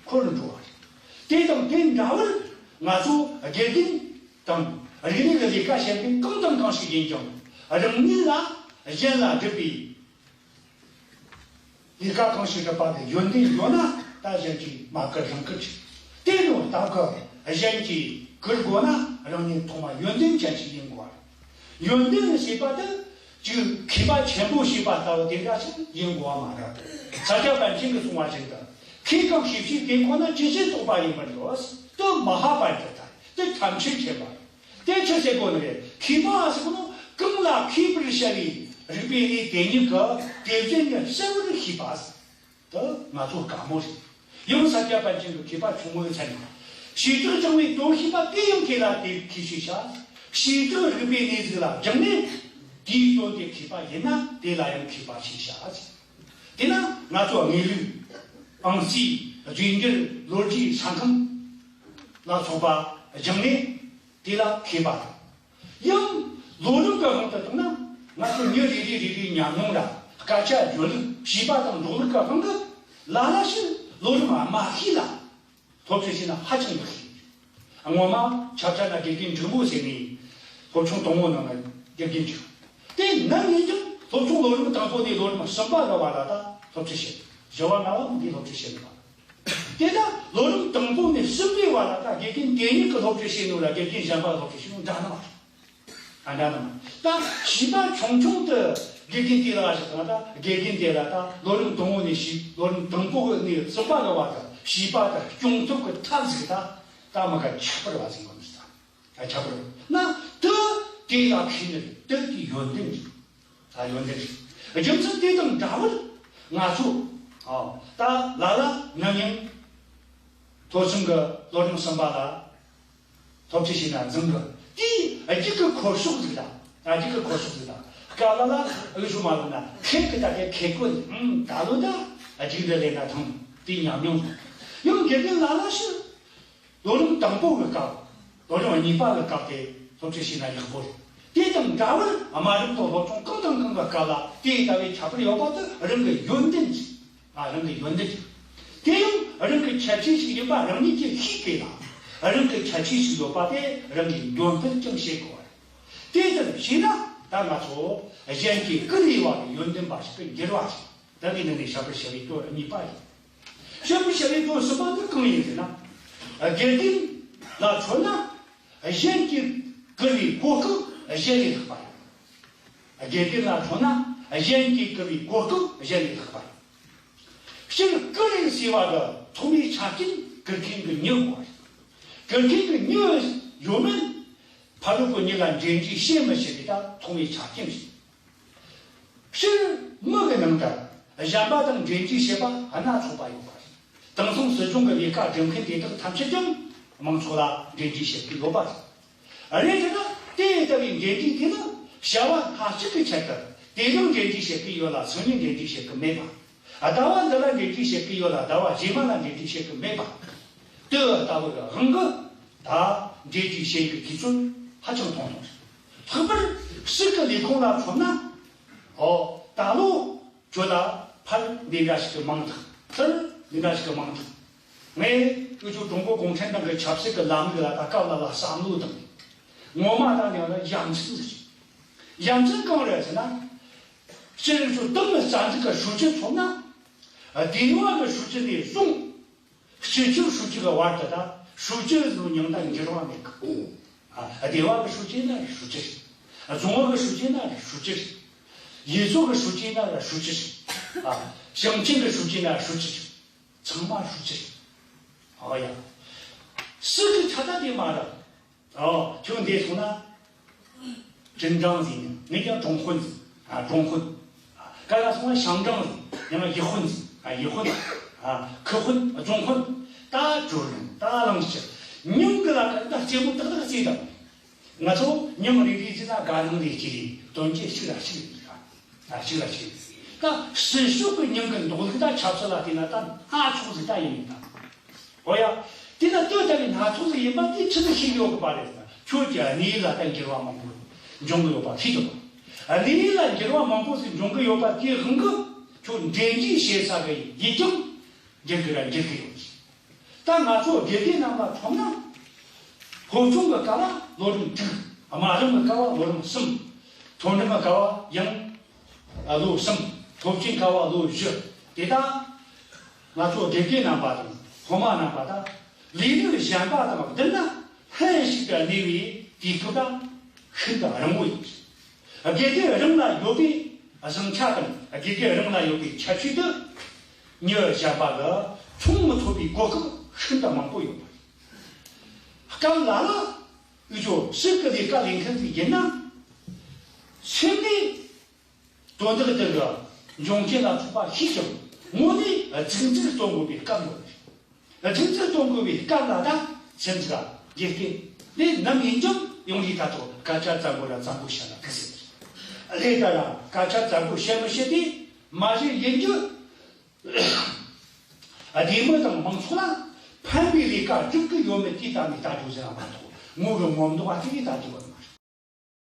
འཁོར་འགྲོ་བ་རེད། དེ་དང་དེ་འདྲ་བར་ང་ཚོ་དགེ་རྒན་དང་རིག་གནས་ཀྱི་ལས་ཀ་བྱེད་མཁན་གང་དང་གང་ཞིག་ཡིན་ཀྱང་རང་ཉིད་ལ་གཞན་ལ་སྒྲུབ་པའི། ལས་ཀ་གང་ཞིག་སྒྲུབ་པ་དེ་ཡོན་ཏན་ཡོད་ན་ད་གཞན་གྱིས་མ་བཀུར་རང་བཀུར་གྱིས། དེ་ནི་སྟབས་ཀྱིས་གཞན་གྱིས་བཀུར་དགོས་ན་རང་ཉིད་ཐོག་མ་ཡོན་ཏན་ཅན་ཞིག་ཡིན་དགོས་པ་རེད། ཡོན་ཏན་ཞེས་པ་དེ་ཅིག་མཁས་པ་ཆེན་པོ་ཞེས་པ་ལྟ་བུ་དེ་འདྲ་ཞིག་ཡིན་དགོས་པ་མ་རེད། ས་སྐྱ་པཎ་ཆེན་གྱིས་གསུངས་པ་བཞིན་དུ། མཁས་གང་ཞིག་ཞིག་དེ་ཁོ་ན་ཇི་ཞིག་རྟོགས་པ་ཡིན་པར་འདོད། དེ་མ་ཧཱ་པཎྜི་ཏ། དེ་ཐམས་ཅད་མཁྱེན་པ། དེ་ཆི་ཟེར་གོ་ནི་རེད། མཁས་པ་ཟེར་གོ་ནོ་གང་ལ་མཁས་པར་བྱ་བའི་རིག་པའི་གནས་དེ་ཉིད་ཀྱི་དེ་བཞིན་ཉིད་གསལ་བར་ཤེས་པ། དེ་ང་ཚོ་དཀའ་མོ་རེད། ཡང་ས་སྐྱ་པཎ་ཆེན་གྱི་མཁས་པ་ཆུང་ངུའི་མཚན་ནས། བྱེ་བྲག་སྦྱང་བའི་དོན་ཤེས་པ་དེ་ཡང་མཁས་ལ་དེ་མཁས་ཞེས་བྱ། བྱེ་བྲག་རིག་པའི་གནས་ཟིག་ལ་སྦྱངས་ནས་དེའི་དོན་དེ་མཁས་པ་ཡིན་ན་དེ་ལ་ཡང་མཁས་པ་ཞེས་བྱ། དེས་ན་ང་ཚོ་དངོས་ལུགས་ཨང་རྩིས་རྫས་འགྱུར་ལོ་རྒྱུས་ས་ཁམས་ལ་སོགས་པ་སྦྱངས་ནས། དེ་ལ་མཁས་པ་དང་། ཡང་ལོ་རིམ་གྱི་དབང་དུ་བཏང་ན། ང་ཚོ་མྱི་རེ་རེ་རེ་རེའི་ཉམས་མྱོང་ལ་སྐད་ཆ་བརྗོད་ལུགས་བྱིས་པ་དང་འབྲོག་ལུགས་ཀྱི་དབང་གིས་ལ་ལ་ཞིག་ལོ་རིམ་དམའ་ཤོས་ལ་སློབ་ཁྲིད་བྱས་ན་ཧ་ཅང་ཡག་ཤོས་ཡིན། སྔོན་མ་ཆབ་ཆ་ན་དགེ་རྒན་འབྲིང་པོ་ཟེར་ནས་སློབ་ཆུང་དང་པོ་ནང་ལ་དགེ་རྒན་བྱུང་། དེ་ནམ་ཡིན་ཀྱང་སློབ་ཆུང་ལོ་རིམ་དང་པོ་ནས་ལོ་རིམ་གསུམ་པ་གི་བར་ལ་ད་སློབ་ཁྲིད་བྱེད། བཞི་བ་ལྔ་བ་འདི་སློབ་ཁྲིད་བྱེད་ནུས་པ། དེ་ལྟར་ལོ་རིམ་དང་པོ་ནས་གསུམ་པའི་བར་ལ་ད་དགེ་རྒན་དེ་ཉིད་ཀྱི་སློབ་ཁྲིད་བྱེད་ནུས་ལ་དགེ་རྒན་གཞན་པ་སློབ་ཁྲིད་བྱེད་ནུས་འདྲ་ནི་མ་རེད། ཨ་འདྲ་ནི་མ་རེད། ད་བྱིས་པ་ཆུང་ཆུང་དུ་དགེ་རྒན་དེ་ལ་ཞིག་དང་ད་དགེ་རྒན་དེ་ལ་ད་ལོ་རིམ་དང་པོ་ནས་བྱིས་ལོ་རིམ་དང་པོ་ནས་གསུམ་པ་གི་བར་དུ་བྱིས་པ་དེ་སྐྱོང་ཐབས་ཀྱི་ཐབས་ཟིག་ད་ད་མི་ག་ཁྱད་པར་བ་ཟིག་མ་ནི་ད། ཨ་ཁྱད་པར་ན་དེ་དེ་ལ་ཁེལ་ནི་རེད། དེ་དེ་ཡོན་ཏན་རེད། ད་ཡོན་ཏན་རེད། རྒྱུ་མཚན་དེ་དང་འདྲ་བར་ང་ཚོ་ཨ་ད་ལ་ལ་ནམ་ཡང་ཐོ་སུང་གི་ལོ་རིམ་གསུམ་པ་ལ་སློབ་ཁྲིད་བྱས་ན་འཛིན་གི་དེ་རྒྱུད་ཀྱི་འཁོར་ཕྱོགས་ཟིག་དང་ད་རྒྱུད་ཀྱི་འཁོར་ཕྱོགས་ཟིག་དང་སྐབས་ལ་ལ་འུ་ཚོ་མ་ལོ་ན་ཁེག་གི་ད་ཁེག་ཁེག་གོ་ནི་ཨང་ད་ལོ་ད་རྒྱུད་འདི་ལས་ན་ཐང་དེ་ཉམས་མྱོང་ཡང་དགེ་རྒན་ལ་ལ་ཞིག་ལོ་རིམ་དང་པོ་གི་སྐབས། ལོ་རིམ་གཉིས་པ་གི་སྐབས་དེ་སློབ་ཁྲིད་བྱས་ན་ཡག་པོ་རེད། དེ་དང་འདྲ་བར་དམའ་རིམ་དང་སློབ་ཆུང་གང་དང་གང་གི་སྐབས་ལ་དེ་ལྟ་བུའི་ཁྱད་པར་ཡོད་པ་དེ་རང་གི་ཡོན་ཏན་ཅིག་ཨ་རང་གི་ཡོན་ཏན་ཅིག་དེ་ཡང་རང་གི་ཁྱད་ཆོས་ཤིག་ཡིན་པ་རང་ཉིད་ཀྱིས་ཤེས་དགོས་ལ། རང་གི་ཁྱད་ཆོས་ཤིག་ཡོད་པ་དེ་རང་གིས་འདོན་སྤེལ་ཀྱང་བྱེད་དགོས་པ་རེད། དེ་ལྟར་བྱས་ན་ད་ང་ཚོ་གཞན་གྱིས་བསྐུར་བའི་བར་གྱི་ཡོན་ཏན་པ་ཞིག་ཏུ་འགྱུར་བ་ཞིག་ད་ནི་ནི་ནི་ཞབས་པུ་ཞི་བའི་སྐྱོ་གཉིས་པ་ཡིན། ཞབས་པུ་ཞི་བའི་སྐྱོ་གསུམ་པ་ནི་གང་ཡིན་ཟེར་ན། དགེ་རྒན་ལ་མཚོན་ན་གཞན་གྱིས་བསྐུར་བའི་གོ་སྐབས་གཞན་ལས་ལྷག་པ་ཡིན། དགེ་རྒན་ལ་མཚོན་ན་གཞན་གྱིས་བསྐུར་བའི་གོ་སྐབས་གཞན་ལས་ལྷག་པ་ཡིན། སྤྱིར་བསྐུར་ཟེར་བ་གི་ཐོག་མའི་ཆ་རྐྱེན་བསྐུར་མཁན་གྱི་མྱི་དགོས་པ་རེད། བསྐུར་མཁན་གྱི་མྱི་ཡོད་མེད་ཕ་རོལ་པོ་གཉིས་ལ་འབྲེལ་འདྲིས་བྱེད་མི་བྱེད་པའི་ད་ཐོག་མའི་ཆ་རྐྱེན་ཞིག་སྤྱིར་མི་གི་ནང་དུ་གཞན་པ་དང་འབྲེལ་འདྲིས་བྱེད་པ་སྣ་ཚོགས་པ་ཡོད་པ་རེད། དེང་སང་སྲིད་གཞུང་གི་ལས་ཀ་སྒྲུབ་མཁན་དེ་དག་ཐམས་ཅད་ཀྱང་མང་ཚོགས་ལ་འབྲེལ་འདྲིས་བྱེད་ཀྱི་ཡོད་པ་རེད། རེད་དེ་ན་དེ་ལྟ་བུའི་འབྲེལ་འདྲིས་དེ་ནི་བྱ་བ་སྣ་གཅིག་གི་ཆེད་དུ་དེ་ཡང་འབྲེལ་འདྲིས་བྱེད་ཀྱི་ཡོད་ལ་སང་ཉིན་འབྲེལ་འདྲིས་བྱེད་ཀྱི་མེད་པ། ཟླ་བ་འདི་ལ་འབྲེལ་འདྲིས་བྱེད་ཀྱི་ཡོད་ལ་ཟླ་བ་རྗེས་མ་ལ་འབྲེལ་འདྲིས་བྱེད་ཀྱི་མེད་པ། དེ་ལྟ་བུ་གི་དབང་གིས་ད་འབྲེལ་འདྲིས་བྱེད་ཀྱི་དུས་ཚོད་ཧ་ཅང་ཐུང་ཐུང་རེད། ལྷག་པར་སྲིད་ཀྱི་ལས་ཁུངས་ལ་མཚོན་ན། ཨོ་ད་ལོ་ཁྱོད་ལ་ཕར་འདི་འདྲ་ཞིག་གི་མིང་བཏགས། ཚུར་འདི་འདྲ་ཞིག་གི་མིང་བཏགས། ངས་ཁྱོད་ཚོ་ཀྲུང་གོ་གུང་ཁྲན་ཏང་གི་ཆབ་སྲིད་ཀྱི་ལམ་ལུགས་ལ་ད་སྐབས་ལ་ལ་བསམ་བློ་བཏང་། ངོ་མ་ད་ནི་ཡ་མཚན་ཟིག་ཡ་མཚན་གང་རེད་ཟེར་ན། སྤྱིར་ཁྱོད་ཏང་གི་རྩ་འཛུགས་ཀྱི་ཧྲུའུ་ཅི་མཚོན་ན། སྡེ་བ་གི་ཧྲུའུ་ཅི་ནས་བཟུང་། སྤྱི་ཁྱབ་ཧྲུའུ་ཅི་གི་བར་དུ་ད་ཧྲུའུ་ཅི་ཟེར་བའི་མིང་ད་འགྱུར་བ་མེད་གི། ཨ་སྡེ་བ་གི་ཧྲུའུ་ཅི་ན་རེ་ཧྲུའུ་ཅི་རེད། རྫོང་བ་གི་ཧྲུའུ་ཅི་ན་རེ་ཧྲུའུ་ཅི་རེད། ཡུལ་ཚོ་གི་ཧྲུའུ་ཅི་ན་རེ་ཧྲུའུ་ཅི་རེད། ཨ་ཞིང་ཆེན་གི་ཧྲུའུ་ཅི་ན་རེ་ཧྲུའུ་ཅི་རེད། ཚང་མ་ཧྲུའུ་ཅི་རེད། ཨོ་ཡ། སྲིད་ཀྱི་ཁྲ་ད་དེ་མ་རེད། ཨོ་ཁྱོད་འདི་སོང་ན། 镇长 ཟེར། ངས་ཀྱང་中魂 ཟེར། ཨ་中魂། ཨ་ག་ལ་སོང་ན་乡长 ཟེར། ཡང་ན 一魂 ཟེར། ཨ་一魂། ཨ་科魂། 中魂། ད་ཇོ་རིན་ད་གླང་ཆེན། མྱིང་གི་ལ་ཀ་ད་རྩེད་མོ་ཏག་ཏག་རྩེ་དང་། ང་ཚོ་མྱིང་རེ་རེ་བརྩིས་ན་དགའ་སྣང་རེ་སྐྱེ་རེ་དོན་གྱི་གཅིག་ལ་གཅིག་རེད། ཨ་གཅིག་ལ་གཅིག་རེད། ད་སྲིད་ཕྱོགས་ཀྱི་མྱིང་གི་འདོགས་ལུགས་ད་ཆབ་སྲིད་ལ་བལྟས་ན་ད་སྣ་ཚོགས་ཟིག་ད་ཡིན་མིན་ད། ཨོ་ཡ། དེ་ན་ལྟོས་ལྟ་བུའི་སྣ་ཚོགས་ཟིག་ཡིན་པ་དེ་ཆི་ཟིག་ཤེས་ཀྱི་ཡོད་གི་པ་རེད་ཟེར་ན། ཁྱོད་ཀྱི་གནས་ཡུལ་ལ་ད་འགྱུར་བ་མང་པོ་འབྱུང་གི་ཡོད་པ་ཤེས་ཀྱི་ཡོད་པ། གནས་ཡུལ་ལ་འགྱུར་བ་མང་པོ་ཟིག་འབྱུང་གི་ཡོད་པ་དེའི་དབང་གིས་ཁྱོད་འབྲེལ་འདྲིས་བྱེད་ས་གི་ཡུལ་ཀྱང་འགྱུར་གི་ར་འགྱུར་གི་ཡོད་ཀི། ད་ང་ཚོ་དགེ་རྒན་རྣམ་པ་མཚོན་ན། སློབ་ཆུང་གི་སྐབས་ལ་ལོ་རིམ་དྲུག་དམའ་རིམ་གི་སྐབས་ལ་ལོ་རིམ་གསུམ། མཐོ་འབྲིང་གི་སྐབས་ལ་ཡང་། ལོ་གསུམ། སློབ་ཆེན་སྐབས་ལ་ལོ་བཞི། དེ་དག་ང་ཚོ་དགེ་རྒན་རྣམ་པ་དང་སློབ་མ་རྣམ་པ་དང་ལས་རིགས་གཞན་པ་དང་བསྡུར་ན་ལྷན་ཞིག་ཏུ་གནས་པའི་དུས་སྐབས་ལ་ཤིན་ཏུ་རིང་བོ་ཡིན། དགེ་རྒན་རང་ལ་ཡོད་པའི་བཟང་ཆ་དང་དགེ་རྒན་རང་ལ་ཡོད་པའི་ཁྱད་ཆོས་དེ་མྱི་གཞན་པ་ལ་མཚུངས་མི་ཐུབ་པའི་གོ་སྐབས་ཤིན་ཏུ་མང་པོ་ཡོད་པ་རེད། སྐབས་ལ་ལ་འུ་ཚོ་སྲིད་ཀྱི་ལས་ཀ་ལས་མཁན་ཞིག་ཡིན་ན། སེམས་ནས། དོན་དག་འདི་གི་འབྱུང་རྐྱེན་ལ་ཐུག་པ་ཤེས་ཀྱང་དངོས་གནས་གཙིགས་འཛུགས་གཏོང་དགོས་པའི་སྐབས་ཡོད་རེད། གཙིགས་འཛུགས་གཏོང་དགོས་པའི་སྐབས་ལ་ད་སེམས་ཀྱི་དགེ་རྒན་ལས་ནམ་ཡིན་ཀྱང་ཡོང་རིགས་ད་ཐོག་སྐད་ཆ་རྩ་འགོ་ལ་རྩ་འགོ་བཤད་ན་གི་ཟེར། ལས་ཀ་ལ་སྐད་ཆ་རྩ་འགོ་བཤད་མི་བཤད་དེ་མ་གཞི་ཡིན་རྒྱུ། སྡེ་མི་དང་མང་ཚོགས་ལ་ཕན་པའི་ལས་ཀ་སྒྲུབ་ཀྱི་ཡོད་མེད་དེ་ད་ནི་ལྟ་རྒྱུ་ཟེར་བ་མ་གཏོགས་ངོ་གི་ངོ་མདོག་བ་དེ་ལས་ལྟ་རྒྱུ་བ་མ།